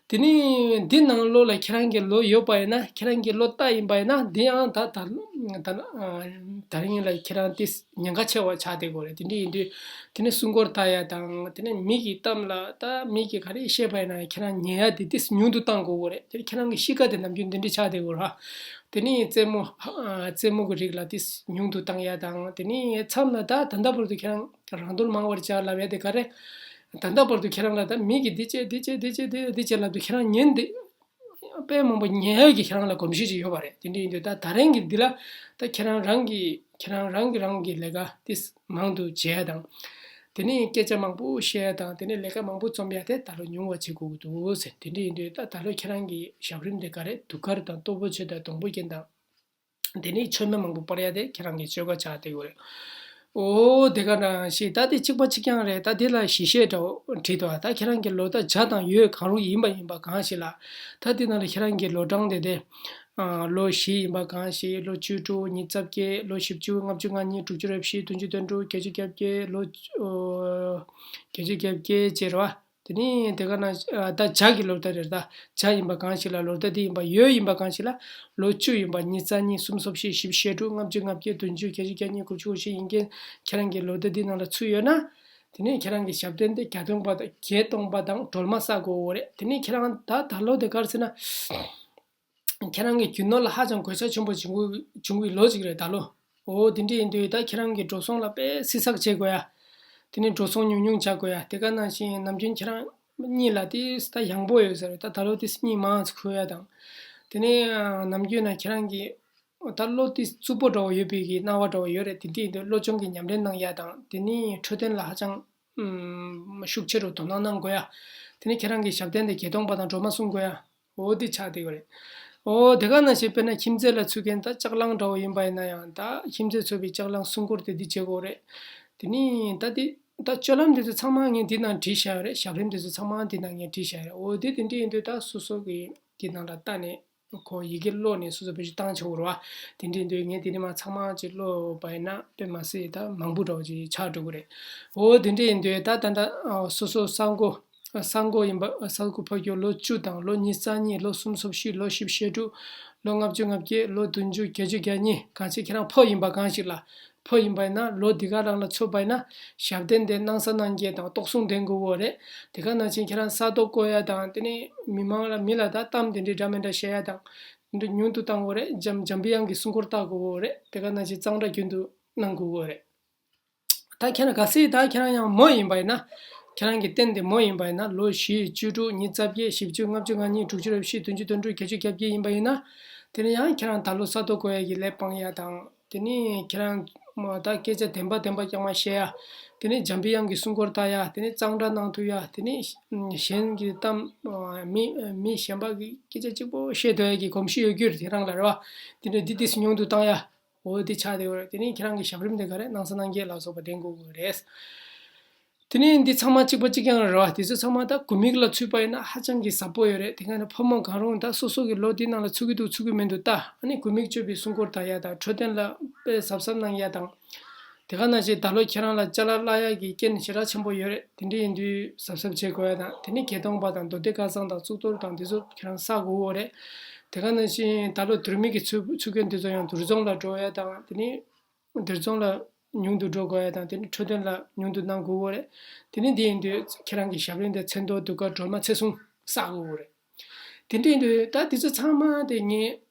དེ་ནས་འདི་ནང་ལོགས་ལ་ཁྱེད་རང་གི་ལོ་ཡོད་པ་ཡིན་ན། ཁྱེད་རང་གི་ལོ་རྟགས་ཡིན་པ་ཡིན་ན། འདི་ཡང་ད་ད་ད་ད་རིང་ལ་ཁྱེད་རང་དེ་ཉེན་ཁ་ཆེ་བ་ཆགས་བསྡད་ཀྱི་ཡོད་རེད། དེ་འདྲ་ཡིན་དུས་དེ་ནས་སྲུང་འཁོར་བཏང་ཡ་དང་། དེ་ནས་མི་གི་གཏམ་ལ་ད་མི་གི་ག་རེ་བཤད་པ་ཡིན་ན་ཁྱེད་རང་ཉན་ཡ་དེ་དེ་ཉུང་དུ་བཏང་དགོས་ཀྱི་ཡོད་རེད། དེ་ཁྱེད་རང་གི་གཤིས་ཀ་དེ་ནམ་རྒྱུན་འདི་འདྲ་ཆགས་བསྡད་ཀྱི་ཡོད་རེད། དེ་ནས་རྩེད་མོ་རྩེད་མོ་གི་རིགས་ལ་དེ་ཉུང་དུ་བཏང་ཡ་དང་། དེ་ནས་མཚམས་ལ་ད་ད་ལྟ་བར་དུ་ཁྱེད་རང་རང་འདོད་མང་བར་བྱ་ལབ་ཡ་དེ་ག་རེ། ད་ལྟ་བར་དུ་ཁྱེད་རང་ལ་ད་མི་གིས་འདི་བྱེད་འདི་བྱེད་འདི་བྱེད་འདི་འདི་བྱེད་ལབ་དུས་ཁྱེད་རང་ཉན་འདི་དཔེ་མང་པོ་ཉན་ཡ་གི་ཁྱེད་རང་ལ་གོམས་གཤིས་ཅིག་ཡོད་པ་རེད། དེ་འདྲ་ཡིན་དུས་ད་ད་རིང་གི་འདི་ལ་ད་ཁྱེད་རང་རང་གི་ཁྱེད་རང་རང་གི་རང་གི་ལས་ཀ་དེ་མང་དུ་བྱེད་ཡ་དང་། དེ་ནས་སྐད་ཆ་མང་པོ་བཤད་ཡ་དང་། དེ་ནས་ལས་ཀ་མང་པོ་རྩོམ་ཡ་དེ་ད་ལོ་ཉུང་བ་བྱེད་དགོས་ཀྱི་འདུག་ཟེར། དེ་འདྲ་ཡིན་དུས་ད་ད་ལོ་ཁྱེད་རང་གི་ཞབས་རིམ་དེ་ག་རེ། དུས་དཀར་དང་སྟོབས་པོ་ཆེ་དང་སྡོང་པོ་རྒྱན་དང་། དེ་ནས་མཆོད་མེ་མང་པོ་སྤར་ཡ་དེ་ཁྱེད་རང་གི་བཅོས་ཀ་ཆགས་བསྡད་ཡོད་རེད། འོ་དེ་ག་ནང་བཞིན་ད་དེ་གཅིག་པ་གཅིག་རྐྱང་རེད། ད་དེ་ལ་ཞིབ་བཤད་འདྲ་བོ་བྲིས་འདུག་ད་ཁྱེད་རང་གི་ལོ་ཟླ་བྱ་དང་ཡོས་གང་རུང་ཡིན་པ་ཡིན་པ་གང་ཞིག་ལ། ད་དེ་ནང་ལ་ཁྱེད་རང་གི་ལོ་གྲངས་དེ་དེ། ཨ། ལོ་བཞི་ཡིན་པ་གང་ཞིག་ལོ་བཅུ་དྲུག་ཉི་ཤུ་རྩ་བརྒྱད། ལོ་བཞི་བཅུ། ལྔ་བཅུ་ང་གཉིས། དྲུག་ཅུ་རེ་བཞི། བདུན་ཅུ་དོན་དྲུག་བརྒྱད་ཅུ་གྱ་བརྒྱད། ལོ། ཨོ། བརྒྱད་ཅུ་གྱ་བརྒྱད་བྱས་རེད་བ། དེ་ནས་དེ་ག་ན་ད་བྱ་གི་ལོ་ཟླ་རེད། ད་བྱ་ཡིན་པ་གང་ཞིག་ལ་ལོ་ཟླ་འདི་ཡིན་པ། ཡོས་ཡིན་པ་གང་ཞིག་ལ་ལོ་བཅུ་ཡིན་པ། ཉི་ཤུ་རྩ་གཉིས། སུམ་ཅུ་སོ་བཞི། བཞི་བཅུ་ཞེ་དྲུག་ལྔ་བཅུ་ང་བརྒྱད། བདུན་ཅུ། བརྒྱད་ཅུ་གྱ་གཉིས། དགུ་བཅུ་གོ་བཞི་ཡིན་མཁན་ཁྱེད་རང་གི་ལོ་ཟླ་འདི་ནང་ལ་ཚུད་ཡོད་ན། དེ་ནས་ཁྱེད་རང་གི་ཞབས་བརྟན་དེ་བརྒྱད་སྟོང་པ་དང་བརྒྱད་སྟོང་པ་དང་སྒྲོལ་མ་བསག་དགོས་རེད། དེ་ནས་ཁྱེད་རང་ད་ད་ལོ་དེ་ག་རེ་ཟེར་ན། ཁྱེད་རང་གི་རྒྱུ་ནོར་ལ་ཧ་ཅང་གོད་ཆག་ཆེན་པོ་བྱུང་གི་བྱུང་གི་ལོ་ཅིག་རེད་ད་ལོ། འོ་དེ་འདྲ་ཡིན་དུས་ད་ཁྱེད་རང་གི་འགྲོ་སོང་ལ་དཔེ་བསྲེ་ཚགས་བྱེད་དགོས་ཡ། དེ་ནས་འགྲོ་སོང་ཉུང་ཉུང་བྱ་དགོས་ཡ། དེ་ག་ནང་བཞིན་ནམ་རྒྱུན་ཁྱེད་རང་གཉིད་ལ་དེ་ད་ཡང་པོ་ཡོད་ཟེར། ད་ད་ལོ་དེ་གཉིད་མང་ཙམ་ཁུག་ཡ་དང་། དེ་ནས་ནམ་རྒྱུན་ན་ཁྱེད་རང་གི་ད་བློ་དེ་རྩུབ་པོ་འདྲ་བོ་ཡོད་པའི་གི་སྣང་བ་འདྲ་བོ་ཡོད་རེད། དེ་འདྲ་ཡིན་དུས་བློ་སྦྱོང་གི་ཉམས་ལེན་གནང་ཡ་དང་། དེ་ནས་འཕྲོད་བསྟེན་ལ་ཧ་ཅང་ཤུགས་ཆེ་རུ་དོ་སྣང་གནང་དགོས་ཡ། དེ་ནས་ཁྱེད་རང་གི་ཞབས་བརྟན་དེ་བརྒྱད་སྟོང་པ་དང་སྒྲོལ་མ་སྲུང་དགོས་ཡ། འོ་དེ་ཆགས་བསྡད་ཡོད་རེད། འོ་དེ་ག་ནང་བཞིན་དཔེར་ན་ཁྱིམ་མཚེས་ལ་ཚུད་མཁན་ད་ལྕགས་གླང་འདྲ་བོ་ཡིན་པ་ཡིན་ན་ཡང་། ད་ཁྱིམ་མཚེས་ཚུད་པའི་ལྕགས་གླང་སྲུང་འཁོར་དེ་འདི་བྱེད་དགོས་རེད། དེ་ནས་ད་དེ་ད་སྤྱོད་ལམ་དེ་ཚོ་ཚང་མ་ངས་འདི་ནང་བྲིས་བཞག་ཡོད་རེད། ཞབས་རིམ་དེ་ཚོ་ཚང་མ་འདི་ནང་ངས་བྲིས་བཞག་ཡོད་རེད། འོ་དེ་དེ་འདྲ་ཡིན་དུས་ད་སོ་སོ་གི་འདི་ནང་ལ་ལྟ་ནས། ཁོ་ཡི་གེ་ཀློག་ནས་སོ་སོ་བེད་སྤྱོད་བཏང་ཆོག་གི་རེད་བ། དེ་འདྲ་ཡིན་དུས་ངས་དེ་ནས་མར་ཚང་མ་ཅིག་ཀློག་པ་ཡིན་ན་དཔེ་མ་སྲིད་ད་མང་པོ་འདྲ་བོ་ཅིག་ཆགས་འགྲོ་གི་རེད། འོ་དེ་འདྲ་ཡིན་དུས་ད་ད་ལྟ་སོ་སོ་ས་འགོ་ས་འགོ་ཡིན་པ། ས་འགོ་ཕ་གི་ལོ་བཅུ་དང་ལོ་ཉི་ཤུ་རྩ་གཉིས། ལོ་སུམ་ཅུ་སོ་བཞི། ལོ་བཞི་བཅུ་ཞེ་དྲུག་ལོ་ལྔ་བཅུ་ང་བརྒྱད། ལོ་བདུན་ཅུ། བརྒྱད་ཅུ་གྱ་གཉིས། གང་ཅི་ཁྱེད་རང་ཕོ་ཡིན་པ་གང་ཞིག་ལ། ཕོ་ཡིན་པ་ཡིན་ན་ལོ་འདི་ག་རང་ལ་ཚུད་པ་ཡིན་ན་ཞབས་བརྟན་དེ་སྣང་ས་སྣང་བརྒྱད་དང་རྟོགས་ཟུང་ལྡན་དགོས་ཀྱི་ཡོད་རེད། དེ་ག་ནང་བཞིན་ཁྱེད་རང་ས་རྡོ་བརྐོ་ཡ་དང་། དེ་ནས་མི་མང་ལ་མི་ལ་ད་གཏམ་དེ་འདྲའི་འདྲ་མི་འདྲ་བཤད་ཡ་དང་། དེ་འདྲ་ཉུང་དུ་བཏང་དགོས་རེད། འཇམ་འཇམ་པའི་དབྱངས་ཀྱི་སྲུང་འཁོར་བཏང་དགོས་ཀྱི་ཡོད་རེད། དེ་ག་ནང་བཞིན་གཙང་སྦྲ་རྒྱུན་དུ་གནང་དགོས་ཀྱི་ཡོད་རེད། ད་ཁྱེད་རང་གལ་སྲིད་ད་ཁྱེད་རང་ཡང་མོ་ཡིན་པ་ཡིན་ན། ཁྱེད་རང་གི་རྟེན་དེ་མོ་ཡིན་པ་ཡིན་ན་ལོ་བཞི། བཅུ་དྲུག་ཉི་ཤུ་རྩ་བརྒྱད། བཞི་བཅུ། ལྔ་བཅུ་ང་གཉིས། དྲུག་ཅུ་རེ་བཞི། བདུན་ཅུ་དོན་དྲུག་བརྒྱད་ཅུ་གྱ་བརྒྱད་ཡིན་པ་ཡིན་ན། དེ་ནས་ཡང་ཁྱེད་རང་ད་ལོ་ས་རྡོ་བརྐོ་ཡ་གི་ལས་སྤང་ཡ་དང་། དེ་ནས་ཁྱེད་རང་མ་ད་སྐད་ཆ་བདེན་པ་བདེན་པ་རྐྱང་མ་བཤད་ཡ། དེ་ནས་འཇམ་པའི་དབྱངས་ཀྱི་སྲུང་འཁོར་ལྟ་ཡ། དེ་ནས་གཙང་སྦྲ་གནང་ཐུབ་ཡ། དེ་ནས་གཞན་གྱི་གཏམ་མི་མི་གཞན་པ་གི་སྐད་ཆ་གཅིག་པོ་བཤད་སྡོད་ཡ་གི་གོམས་གཤིས་ཡོད་རྒྱུ་རེད། དེ་རང་ལ་རེད་བ། དེ་འདྲ་འདི་ཏིས་ཉུང་དུ་བཏང་ཡ། འོ་དེ་ཆགས་བསྡད་ཡོད་རེད། དེ་ནས་ཁྱེད་རང་གི་ཞབས་རིམ་དེ་ག་རེ་སྣང་ས་སྣང་བརྒྱད་ལ་སོགས་པ་ལྡན་དགོས་ཀྱི་རེད། དེ་ནས་འདི་ཚང་མ་གཅིག་པ་གཅིག་རྐྱང་རེད་བ། དེ་ཚོ་ཚང་མ་ད་དགུ་མིག་ལ་ཚུད་པ་ཡིན་ན་ཧ་ཅང་གི་ཟབ་པོ་ཡོད་རེད། དེ་ག་ནས་ཕོ་མོ་གང་རུང་ད་སོ་སོ་གི་ལོ་འདི་ནང་ལ་ཚུད་ཀྱི་འདུག་ཚུད་ཀྱི་མི་འདུག་ལྟ། ཨ་ནི་དགུ་མིག་སྤྱོད་པའི་སྲུང་འཁོར་ལྟ་ཡ་དང་། འཕྲོད་བསྟེན་ལ་དཔེ་གཟབ་གཟབ་གནང་ཡ་དང་། དེ་ག་ནང་བཞིན་ད་ལོ་ཁྱེད་རང་ལ་ཅ་ལག་གླ་ཡ་གི་རྐྱེན་ཞེ་དྲག་ཆེན་པོ་ཡོད་རེད། དེ་འདྲ་ཡིན་དུས་གཟབ་གཟབ་བྱེད་དགོས་ཡ་དང་། དེ་ནས་བརྒྱད་སྟོང་པ་དང་མདོ་སྡེ་སྐལ་བཟང་དང་གཙུག་ཏོར་དང་དེ་ཚོ་ཁྱེད་རང་བསག་དགོས་ཀྱི་ཡོད་རེད། དེ་ག་ནང་བཞིན་ད་ལོ་དུར་མིག་གི་ཚུ་ཚུ་རྐྱེན་དེ་ཚོ་ཡང་དུར་རྫོང་ལ་འགྲོ་ཡ་དང་། དེ་ནས་དུར་རྫོང་ལ་ཉུང་དུ་འགྲོ་དགོས་ཡ་དང་། དེ་ནས་འཕྲོད་བསྟེན་ལ་ཉུང་དུ་གནང་དགོས་ཀྱི་ཡོད་རེད། དེ་ནས་འདི་ཡིན་དུས་ཁྱེད་རང་གི་ཞབས་རིམ་དེ་མཚན་ཐོ་དུ་ཀ་སྒྲོལ་མ་ཚེ་བཟུང་བསག་དགོས་ཀྱི་ཡོད་རེད། དེ་འདྲ་ཡིན་དུས་ད་དེ་ཚོ་ཚང་མ་དེ་ངས་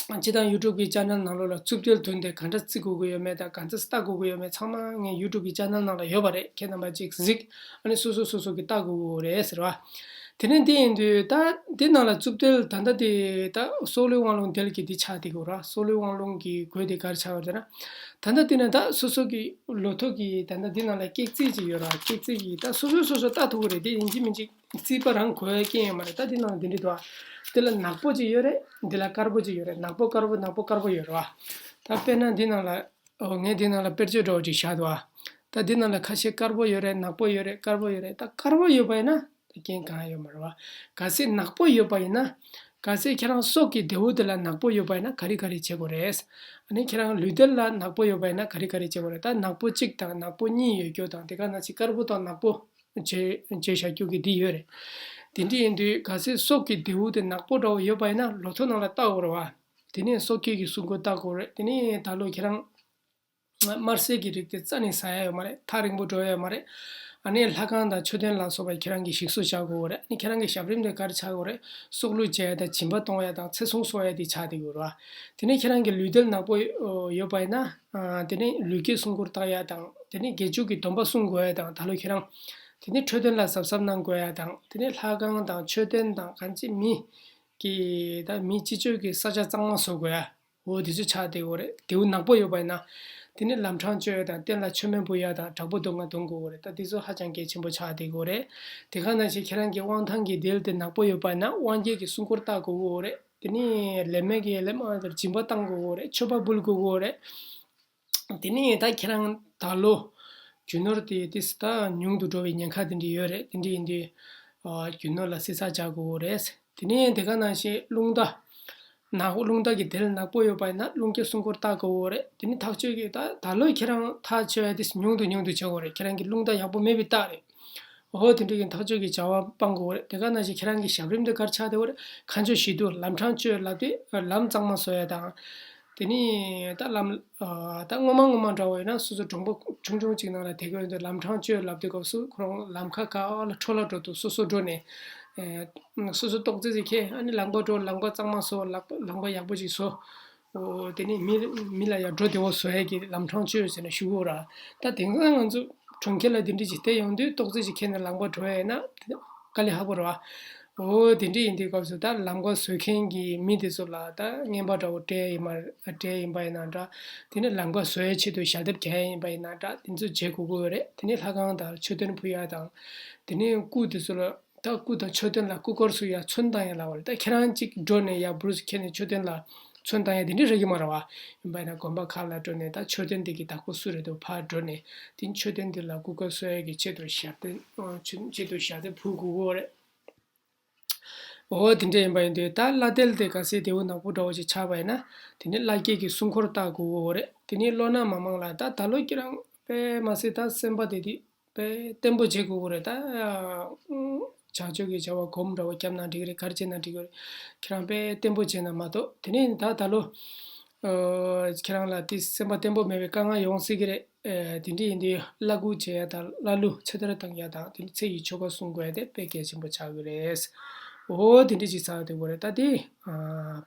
སྤྱི་བཏང་ཡུ་ཊུབ་གི་ཅེ་ནལ་ནང་ལོགས་ལ་རྩུབ་ཏོའི་དོན་དེ་ག་འདྲ་བརྩི་དགོས་ཀྱི་ཡོད་མེད་དང་། ག་འདྲ་ལྟ་དགོས་ཀྱི་ཡོད་མེད་ཚང་མ་ངའི་ཡུ་ཊུབ་གི་ཅེ་ནལ་ནང་ལ་ཡོད་པ་རེད། ཁྱེད་རྣམ་པ་ཅིག་གཟིགས། ཨ་ནི་སོ་སོ་སོ་སོ་གི་ལྟ་དགོས་ཀྱི་རེད་ཟེར་བ། དེ་ནས་འདི་ཡིན་དུས་ད་འདི་ནང་ལ་རྩུབ་ཏོ་ད་ལྟ་དེ་ད་སྲོག་བླུའི་དབང་ལུང་དེ་ལ་གི་འདི་ཆགས་བསྡད་ཀྱི་ཡོད་ར། སྲོག་བླུའི་དབང་ལུང་གི་གོས་དེ་ག་རེ་ཆགས་ཡོད་རེད་ཟེར་ན། ད་ལྟ་དེ་ནས་ད་སོ་སོ་གི་ལོ་ཐོ་གི་ད་ལྟ་འདི་ནང་ལ་སྐྱེག་རྩིས་ཅིག་ཡོད་ར། སྐྱེག་རྩིས་ཀྱི་ད་སོ་སོ་སོ་སོ་ལྟ་ཐུབ་ཀྱི་རེད། དེ་ཡིན་གཅིག་མིན་གཅིག་རྩིས་པ་རང་གོ་ཡ་རྐྱེན་ཡོད་མ་རེད། ད་འདི་ནང་ལ་འདི་འདྲ་འདུག་ཨ། འདི་ལ་ནག་པོ་ཅིག་ཡོད་རེད། འདི་ལ་དཀར་པོ་ཅིག་ཡོད་རེད། ནག་པོ་དཀར་པོ་ནག་པོ་དཀར་པོ་ཡོད་རེད་བ། ད་དཔེར་ན་འདི་ནང་ལ། འོ་ངས་འདི་ནང་ལ་དཔེར་བརྗོད་འདྲ་བོ་ཅིག་བཞག་འདུག་ཨ། ད་འདི་ནང་ལ་ཁ་ཤས་དཀར་པོ་ཡོད་རེད། ནག་པོ་ཡོད་རེད། དཀར་པོ་ཡོད་རེད། ད་དཀར་པོ་ཡོད་པ་ཡིན་ན་ད་རྐྱེན་གང་ཡང་ཡོད་མ་རེད་བ། གལ་སྲིད་ནག་པོ་ཡོད་པ་ཡིན་ན། གལ་སྲིད་ཁྱེད་རང་སྲོག་གི་རྡེའུ་དེ་ལ་ནག་པོ་ཡོད་པ་ཡིན་ན་ག་རེ་ག་རེ་བྱེད་དགོས་རེད། ཨ་ནི་ཁྱེད་རང་ལུས་རྟེན་ལ་ནག་པོ་ཡོད་པ་ཡིན་ན་ག་རེ་ག་རེ་བྱེད་དགོས་རེད། ད་ནག་པོ་གཅིག་དང་ནག་པོ་གཉིས་ཡོད་རྒྱུ་དང་། དེ་ག་ནང་བཞིན་དཀར་པོ་དང་ནག་པོ་བྱས་བྱས་བཞག་རྒྱུ་གི་འདི་ཡོད་རེད། དེ་འདྲ་ཡིན་དུས་གལ་སྲིད་སྲོག་གི་རྡེའུ་དེ་ནག་པོ་འདྲ་བོ་ཡོད་པ་ཡིན་ན་ལོ་ཐོ་ནང་ལ་བཏགས་དགོས་རེད་བ། དེ་ནས་སྲོག་གཅོད་ཀྱི་གསུང་འཁོར་བཏགས་དགོས་རེད། དེ་ནས་ད་ལོ་ཁྱེད་རང་དམར་སེར་གྱི་རིགས་དེ་རྩ་ནས་ཟ་ཡ་ཡོད་མ་རེད། ཐག་རིང་པོ་འགྲོ་ཡ་ཡོད་མ་རེད། ཨ་ནི་ལྷ་ཁང་དང་མཆོད་རྟེན་ལ་སོགས་པ་ཁྱེད་རང་གི་ཞིག་གསོ་བྱ་དགོས་རེད། ཨ་ནི་ཁྱེད་རང་གི་ཞབས་རིམ་དེ་ག་རེ་ཆགས་དགོས་རེད། སྲོག་བླུ་བྱས་ཡ་དང་སྦྱིན་པ་གཏོང་ཡ་དང་ཚེ་སྲུང་གསོ་ཡ་དེ་ཆགས་བསྡད་ཡོད་རེད་བ། དེ་ནས་ཁྱེད་རང་གི་ལུས་རྟེན་ནག་པོ་ཡོད་པ་ཡིན་ན། དེ་ནས་ལུས་ཀྱི་སྲུང་འཁོར་བཏགས་ཡ་དང་། དེ་ནས་དགེ་བཅུ་གི་སྡོམ་པ་སྲུང་དགོས་ཡ་དང་། ད་ལོ་ཁྱེད་རང་དེ་ནས་འཕྲོད་བསྟེན་ལ་གཟབ་གཟབ་གནང་དགོས་ཡ་དང་། དེ་ནས་ལྷ་ཁང་དང་མཆོད་རྟེན་དང་གང་ཅི་མི་གི་ད་མི་སྤྱི་སྤྱོད་ཀྱི་ས་ཆ་གཙང་མ་བཟོ་དགོས་ཡ། འོ་དེ་ཚོ་ཆགས་བསྡད་ཡོད་རེད། རྡེའུ་ནག་པོ་ཡོད་པ་ཡིན་ན། དེ་ནི་ལམ་འཕྲང་གཅོད་ཡ་དང་རྟེན་ལ་མཆོད་མེ་འབུལ་ཡ་དང་དྲག་པོ་སྡུག་བསྔལ་སྡོང་དགོས་ཡོད་རེད། ད་དེ་ཚོ་ཧ་ཅང་གལ་ཆེན་པོ་ཆགས་བསྡད་ཡོད་རེད། དེ་ག་ནང་བཞིན་ཁྱེད་རང་གི་དབང་ཐང་གི་རྡེལ་དེ་ནག་པོ་ཡོད་པ་ཡིན་ན་དབང་རྒྱལ་གྱི་སྲུང་འཁོར་བཏགས་དགོས་ཡོད་རེད། དེ་ནི་ལས་མེད་ཀྱི་ལས་མ་ལྟར་སྦྱིན་པ་བཏང་དགོས་ཡོད་རེད། མཆོད་པ་འབུལ་དགོས་ཡོད་རེད། དེ་ནས་ད་ཁྱེད་རང་ད་ལོ་རྒྱུ་ནོར་དེ་ཏིས་ད་ཉུང་དུ་འགྲོ་བའི་ཉེན་ཁ་དེ་འདྲ་ཡོད་རེད། དེ་འདྲ་ཡིན་དུས་རྒྱུ་ནོར་ལ་བསྲི་ཚགས་བྱ་དགོས་རེད། དེ་ནས་དེ་ག་ནང་བཞིན་རླུང་རྟ་ནག་རླུང་རྟ་གི་དེ་ལ་ནག་པོ་ཡོད་པ་ཡིན་ན་རླུང་རྒྱལ་སྲུང་འཁོར་བཏགས་དགོས་རེད། དེ་ནས་ཐག་གཅོད་ཀྱི་ད་ད་ལོ་ཁྱེད་རང་ཐག་གཅོད་ཡ་དེ་ཉུང་དུ་ཉུང་དུ་བྱེད་དགོས་རེད། ཁྱེད་རང་གི་རླུང་རྟ་ཡག་པོ་མེད་པའི་རྟགས་རེད། འོ་དེ་འདྲ་ཡིན་ཐག་གཅོད་ཀྱི་བྱ་བ་སྤང་དགོས་རེད། དེ་ག་ནང་བཞིན་ཁྱེད་རང་གི་ཞབས་རིམ་དེ་ག་རེ་ཆགས་བསྡད་ཡོད་རེད། མཁའ་སྤྱོད་ཞི་དུལ་ལམ་འཕྲང་གཅོད་ལབ་དུས་ལམ་གཙང་མ་བཟོ་ཡ་དང་། དེ་ནས་ད་ལམ་ད་སྔོན་མ་སྔོན་མ་འདྲ་བོ་ཡིན་ན་སོ་སོ་གྲོང་པ་ཆུང་ཆུང་ཅིག་ནང་ལ་བསྡད་ཀྱི་ཡོད་དུས་ལམ་འཕྲང་གཅོད་ལབ་དུས་སྐབས་སུ་ཁོ་རང་ལམ་ཁ་ག་ལ་འཕྲོ་བརླག་འགྲོ་འདུག་སོ་སོ་འགྲོ་ནས་སོ་སོ་ཏོག་ཙེ་ཅིག་ཁྱེར། ཨ་ནི་ལམ་ཁ་འགྲོ། ལམ་ཁ་གཙང་མ་བཟོ། ལམ་ཁ་ཡག་པོ་ཅིག་བཟོ། འོ་དེ་ནི་མི་མི་ལ་ཡང་འགྲོ་བདེ་བོ་བཟོ་ཡས་ཀྱི་ལམ་འཕྲང་གཅོད་ཟེར་ནས་ཞུ་གི་ཡོད་ར། ད་དེང་སང་ང་ཚོ་གྲོང་ཁྱེར་ལ་དེ་འདྲ་ཅིག་བསྡད་ཡོང་དུས་ཏོག་ཙེ་ཅིག་ཁྱེར་ནས་ལམ་ཁ་འགྲོ་ཡས་ཡིན་ན་དཀའ་ལས་ཁག་པོ་རེད་བ། འོ་དེ་འདྲ་ཡིན་དུས་སྐབས་སུ་ད་ལམ་ཁ་བཟོ་མཁན་གྱི་མི་དེ་ཚོ་ལ་ད་རྔན་པ་འདྲ་བོ་སྤྲད་ཡིན་མ་སྤྲད་ཡིན་པ་ཡིན་ན་འདྲ། དེ་ནས་ལམ་ཁ་བཟོ་ཡས་ཆེད་དུ་ཞལ་འདེབས་རྒྱག་ཡས་ཡིན་པ་ཡིན་ན་འདྲ། དེ་ཚོ་བྱེད་དགོས་ཀྱི་ཡོད་རེད། དེ་ནས་ལྷ་ཁང་དང་མཆོད་རྟེན་ཕུལ་ཡས་དང་། དེ་ནས་སྐུ་དེ་ཚོ་ལ། ད་སྐུ་དང་མཆོད་རྟེན་ལ་སྐུ་འཁོར་སུ་ཡ་ཚོན་བཏང་ཡ་ལ་བ་རེད། ད་ཁྱེད་རང་གཅིག་འགྲོ་ནས་ཡ་བུ་རུ་ཁྱེར་ནས་མཆོད་རྟེན་ལ་ཚོན་བཏང་ཡ་དེ་འདྲ་རེད་ཀྱི་མ་རེད་བ། ཡིན་པ་ཡིན་ན་དགོན་པ་ཁག་ལ་འགྲོ་ནས་ད་མཆོད་རྟེན་དེ་གི་བདག་པོ་སུ་རེད་འདུག་ཕར་འགྲོ་ནས་དེ་མཆོད་རྟེན་དེ་ལ་སྐུ་འཁོར་གསོ་ཡ་གི་ཆེད་དུ་ཞལ་འདེབས་ཆེད་དུ་ཞལ་འདེབས་ཕུལ་དགོས་ཀྱི་ཡོད་རེད། འོ་དེ་འདྲ་ཡིན་པ་ཡིན་དུས་ད་བླ་དེལ་དེ་གལ་སྲིད་རྡེའུ་ནག་པོ་འདྲ་བོ་ཞིག་ཆགས་པ་ཡིན་ན་དེ་ནི་བླ་རྒྱལ་གྱི་སྲུང་འཁོར་བཏགས་དགོས་ཀྱི་ཡོད་རེད། དེ་ནི་ལོ་ན་མ་མང་ལ་ད་ད་ལོ་ཁྱེད་རང་དཔེ་མ་སྲིད་ད་སེམས་པ་དེ་དེ། དཔེ་བརྟན་པོ་བྱེད་དགོས་ཀྱི་རེད་ད། བྱ་སྤྱོད་ཀྱི་བྱ་བ་སྒོམ་འདྲ་བོ་བརྒྱབ་ན་འགྲིག་གི་རེད། ག་རེ་བྱས་ན་འགྲིག་གི་རེད། ཁྱེད་རང་དཔེ་བརྟན་པོ་བྱས་ན་མ་གཏོགས། དེ་ནས་ད་ད་ལོ་ཁྱེད་རང་ལ་དེ་སེམས་པ་བརྟན་པོ་མེད་པའི་དཀའ་ངལ་ཡོང་སྲིད་ཀྱི་རེད། དེ་འདྲ་ཡིན་དུས་བླ་འགུགས་བྱེད་ཡ་དང་བླ་གླུ་ཚེ་ཐར་བཏང་ཡ་དང་དེ་ནས་ཚེ་ཡི་ཆོ་ག་སྲུང་དགོས་ཡ་དེ་དཔེ་གལ་ཆེན་པོ་ཆགས་ཀྱི་རེད། འོ་དེ་འདྲ་ཅིག་ཚར་བསྡད་ཀྱི་རེད། ད་དེ་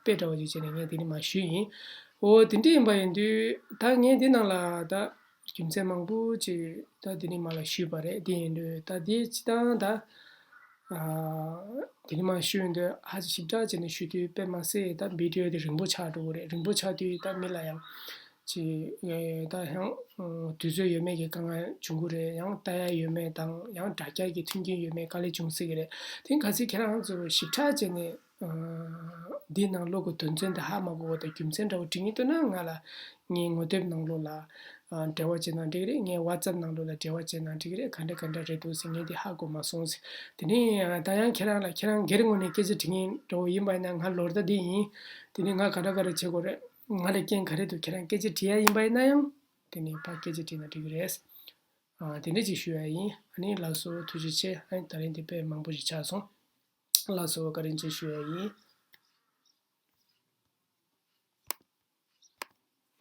དཔེ་འདྲ་བོ་ཅིག་བྱས་ནས་ངས་དེ་ནས་མར་ཞུས་ཡིན། འོ་དེ་འདྲ་ཡིན་པ་ཡིན་དུས་ད་ངས་འདི་ནང་ལ་ད། རྒྱུ་མཚན་མང་པོ་ཅིག་ད་འདི་ནས་མར་ལ་ཞུས་པ་རེད། དེ་ཡིན་དུས་ད་འདི་སྤྱི་བཏང་ད་འདི་ནས་མར་ཞུས་ཡོང་དུས་ཧ་ཅང་ཞིབ་ཕྲ་བྱས་ནས་ཞུ་དུས་དཔེ་མ་སྲིད་ད་བི་ཌི་ཡོ་དེ་རིང་པོ་ཆགས་འགྲོ་གི་རེད། རིང་པོ་ཆགས་དུས་ད་མི་ལ་ཡང་ཅིག་ད་ཡང་དུས་ཚོད་ཡོད་མེད་ཀྱི་དཀའ་ངལ་འབྱུང་གི་རེད། ཡང་ལྟ་ཡ་ཡོད་མེད་དང་ཡང་དྲ་རྒྱ་གི་མཐུན་རྐྱེན་ཡོད་མེད་དཀའ་ལས་འབྱུང་སྲིད་ཀྱི་རེད། དེ་ག་ཚོད་ཁྱེད་རང་ཚོ་ཞིབ་ཕྲ་བྱས་ནས། འདིའི་ནང་ལོགས་ཀྱི་དོན་ཚན་དེ་ཧ་མ་གོ་བ་དང་རྒྱུ་མཚན་འདྲ་བོ་འདྲི་སྙིང་འདོད་ན་ང་ལ་ངའི་ངོ་དེབ་ནང་ལོགས་ལ་འབྲེལ་བ་བྱས་ན་འགྲིག་རེད། ངའི་ཝ་ཙབ་ནང་ལོགས་ལ་འབྲེལ་བ་བྱས་ན་འགྲིག་རེད། ག་འདྲ་ག་འདྲ་རེད་འདུག་ཟེར། ངས་འདི་ཧ་གོ་མ་སོང་ཟེར། དེ་ནས་ད་ཡང་ཁྱེད་རང་ལ་ཁྱེད་རང་སྒེར་ངོས་ནས་སྐད་ཆ་དྲི་མཁན་འདྲ་བོ་ཡིན་པ་ཡིན་ན་ང་ལོ་ཟླ་འདི་ཡིན། དེ་ནས་ང་ག་འདྲ་ག་འདྲ་བྱེད་དགོས་རེད། ང་ལ་རྐྱེན་ག་རེ་འདུག་ཁྱེད་རང་སྐད་ཆ་དྲི་ཡ་ཡིན་པ་ཡིན་ན་ཡང་དེ་ནས་ཕར་སྐད་ཆ་དྲིས་ན་འགྲིག་གི་རེད། དེ་འདྲ་ཅིག་ཞུ་ཡ་ཡིན། ཨ་ནི་ལགས་སོ། ཐུགས་རྗེ་ཆེ། ཨ་ནི་ད་རིང་འདི་དཔེ་མང་པོ་ཞིག་ཆགས་སོང་། ལགས་སོ། བཀའ་དྲིན་ཆེ་ཞུ་ཡ་ཡིན།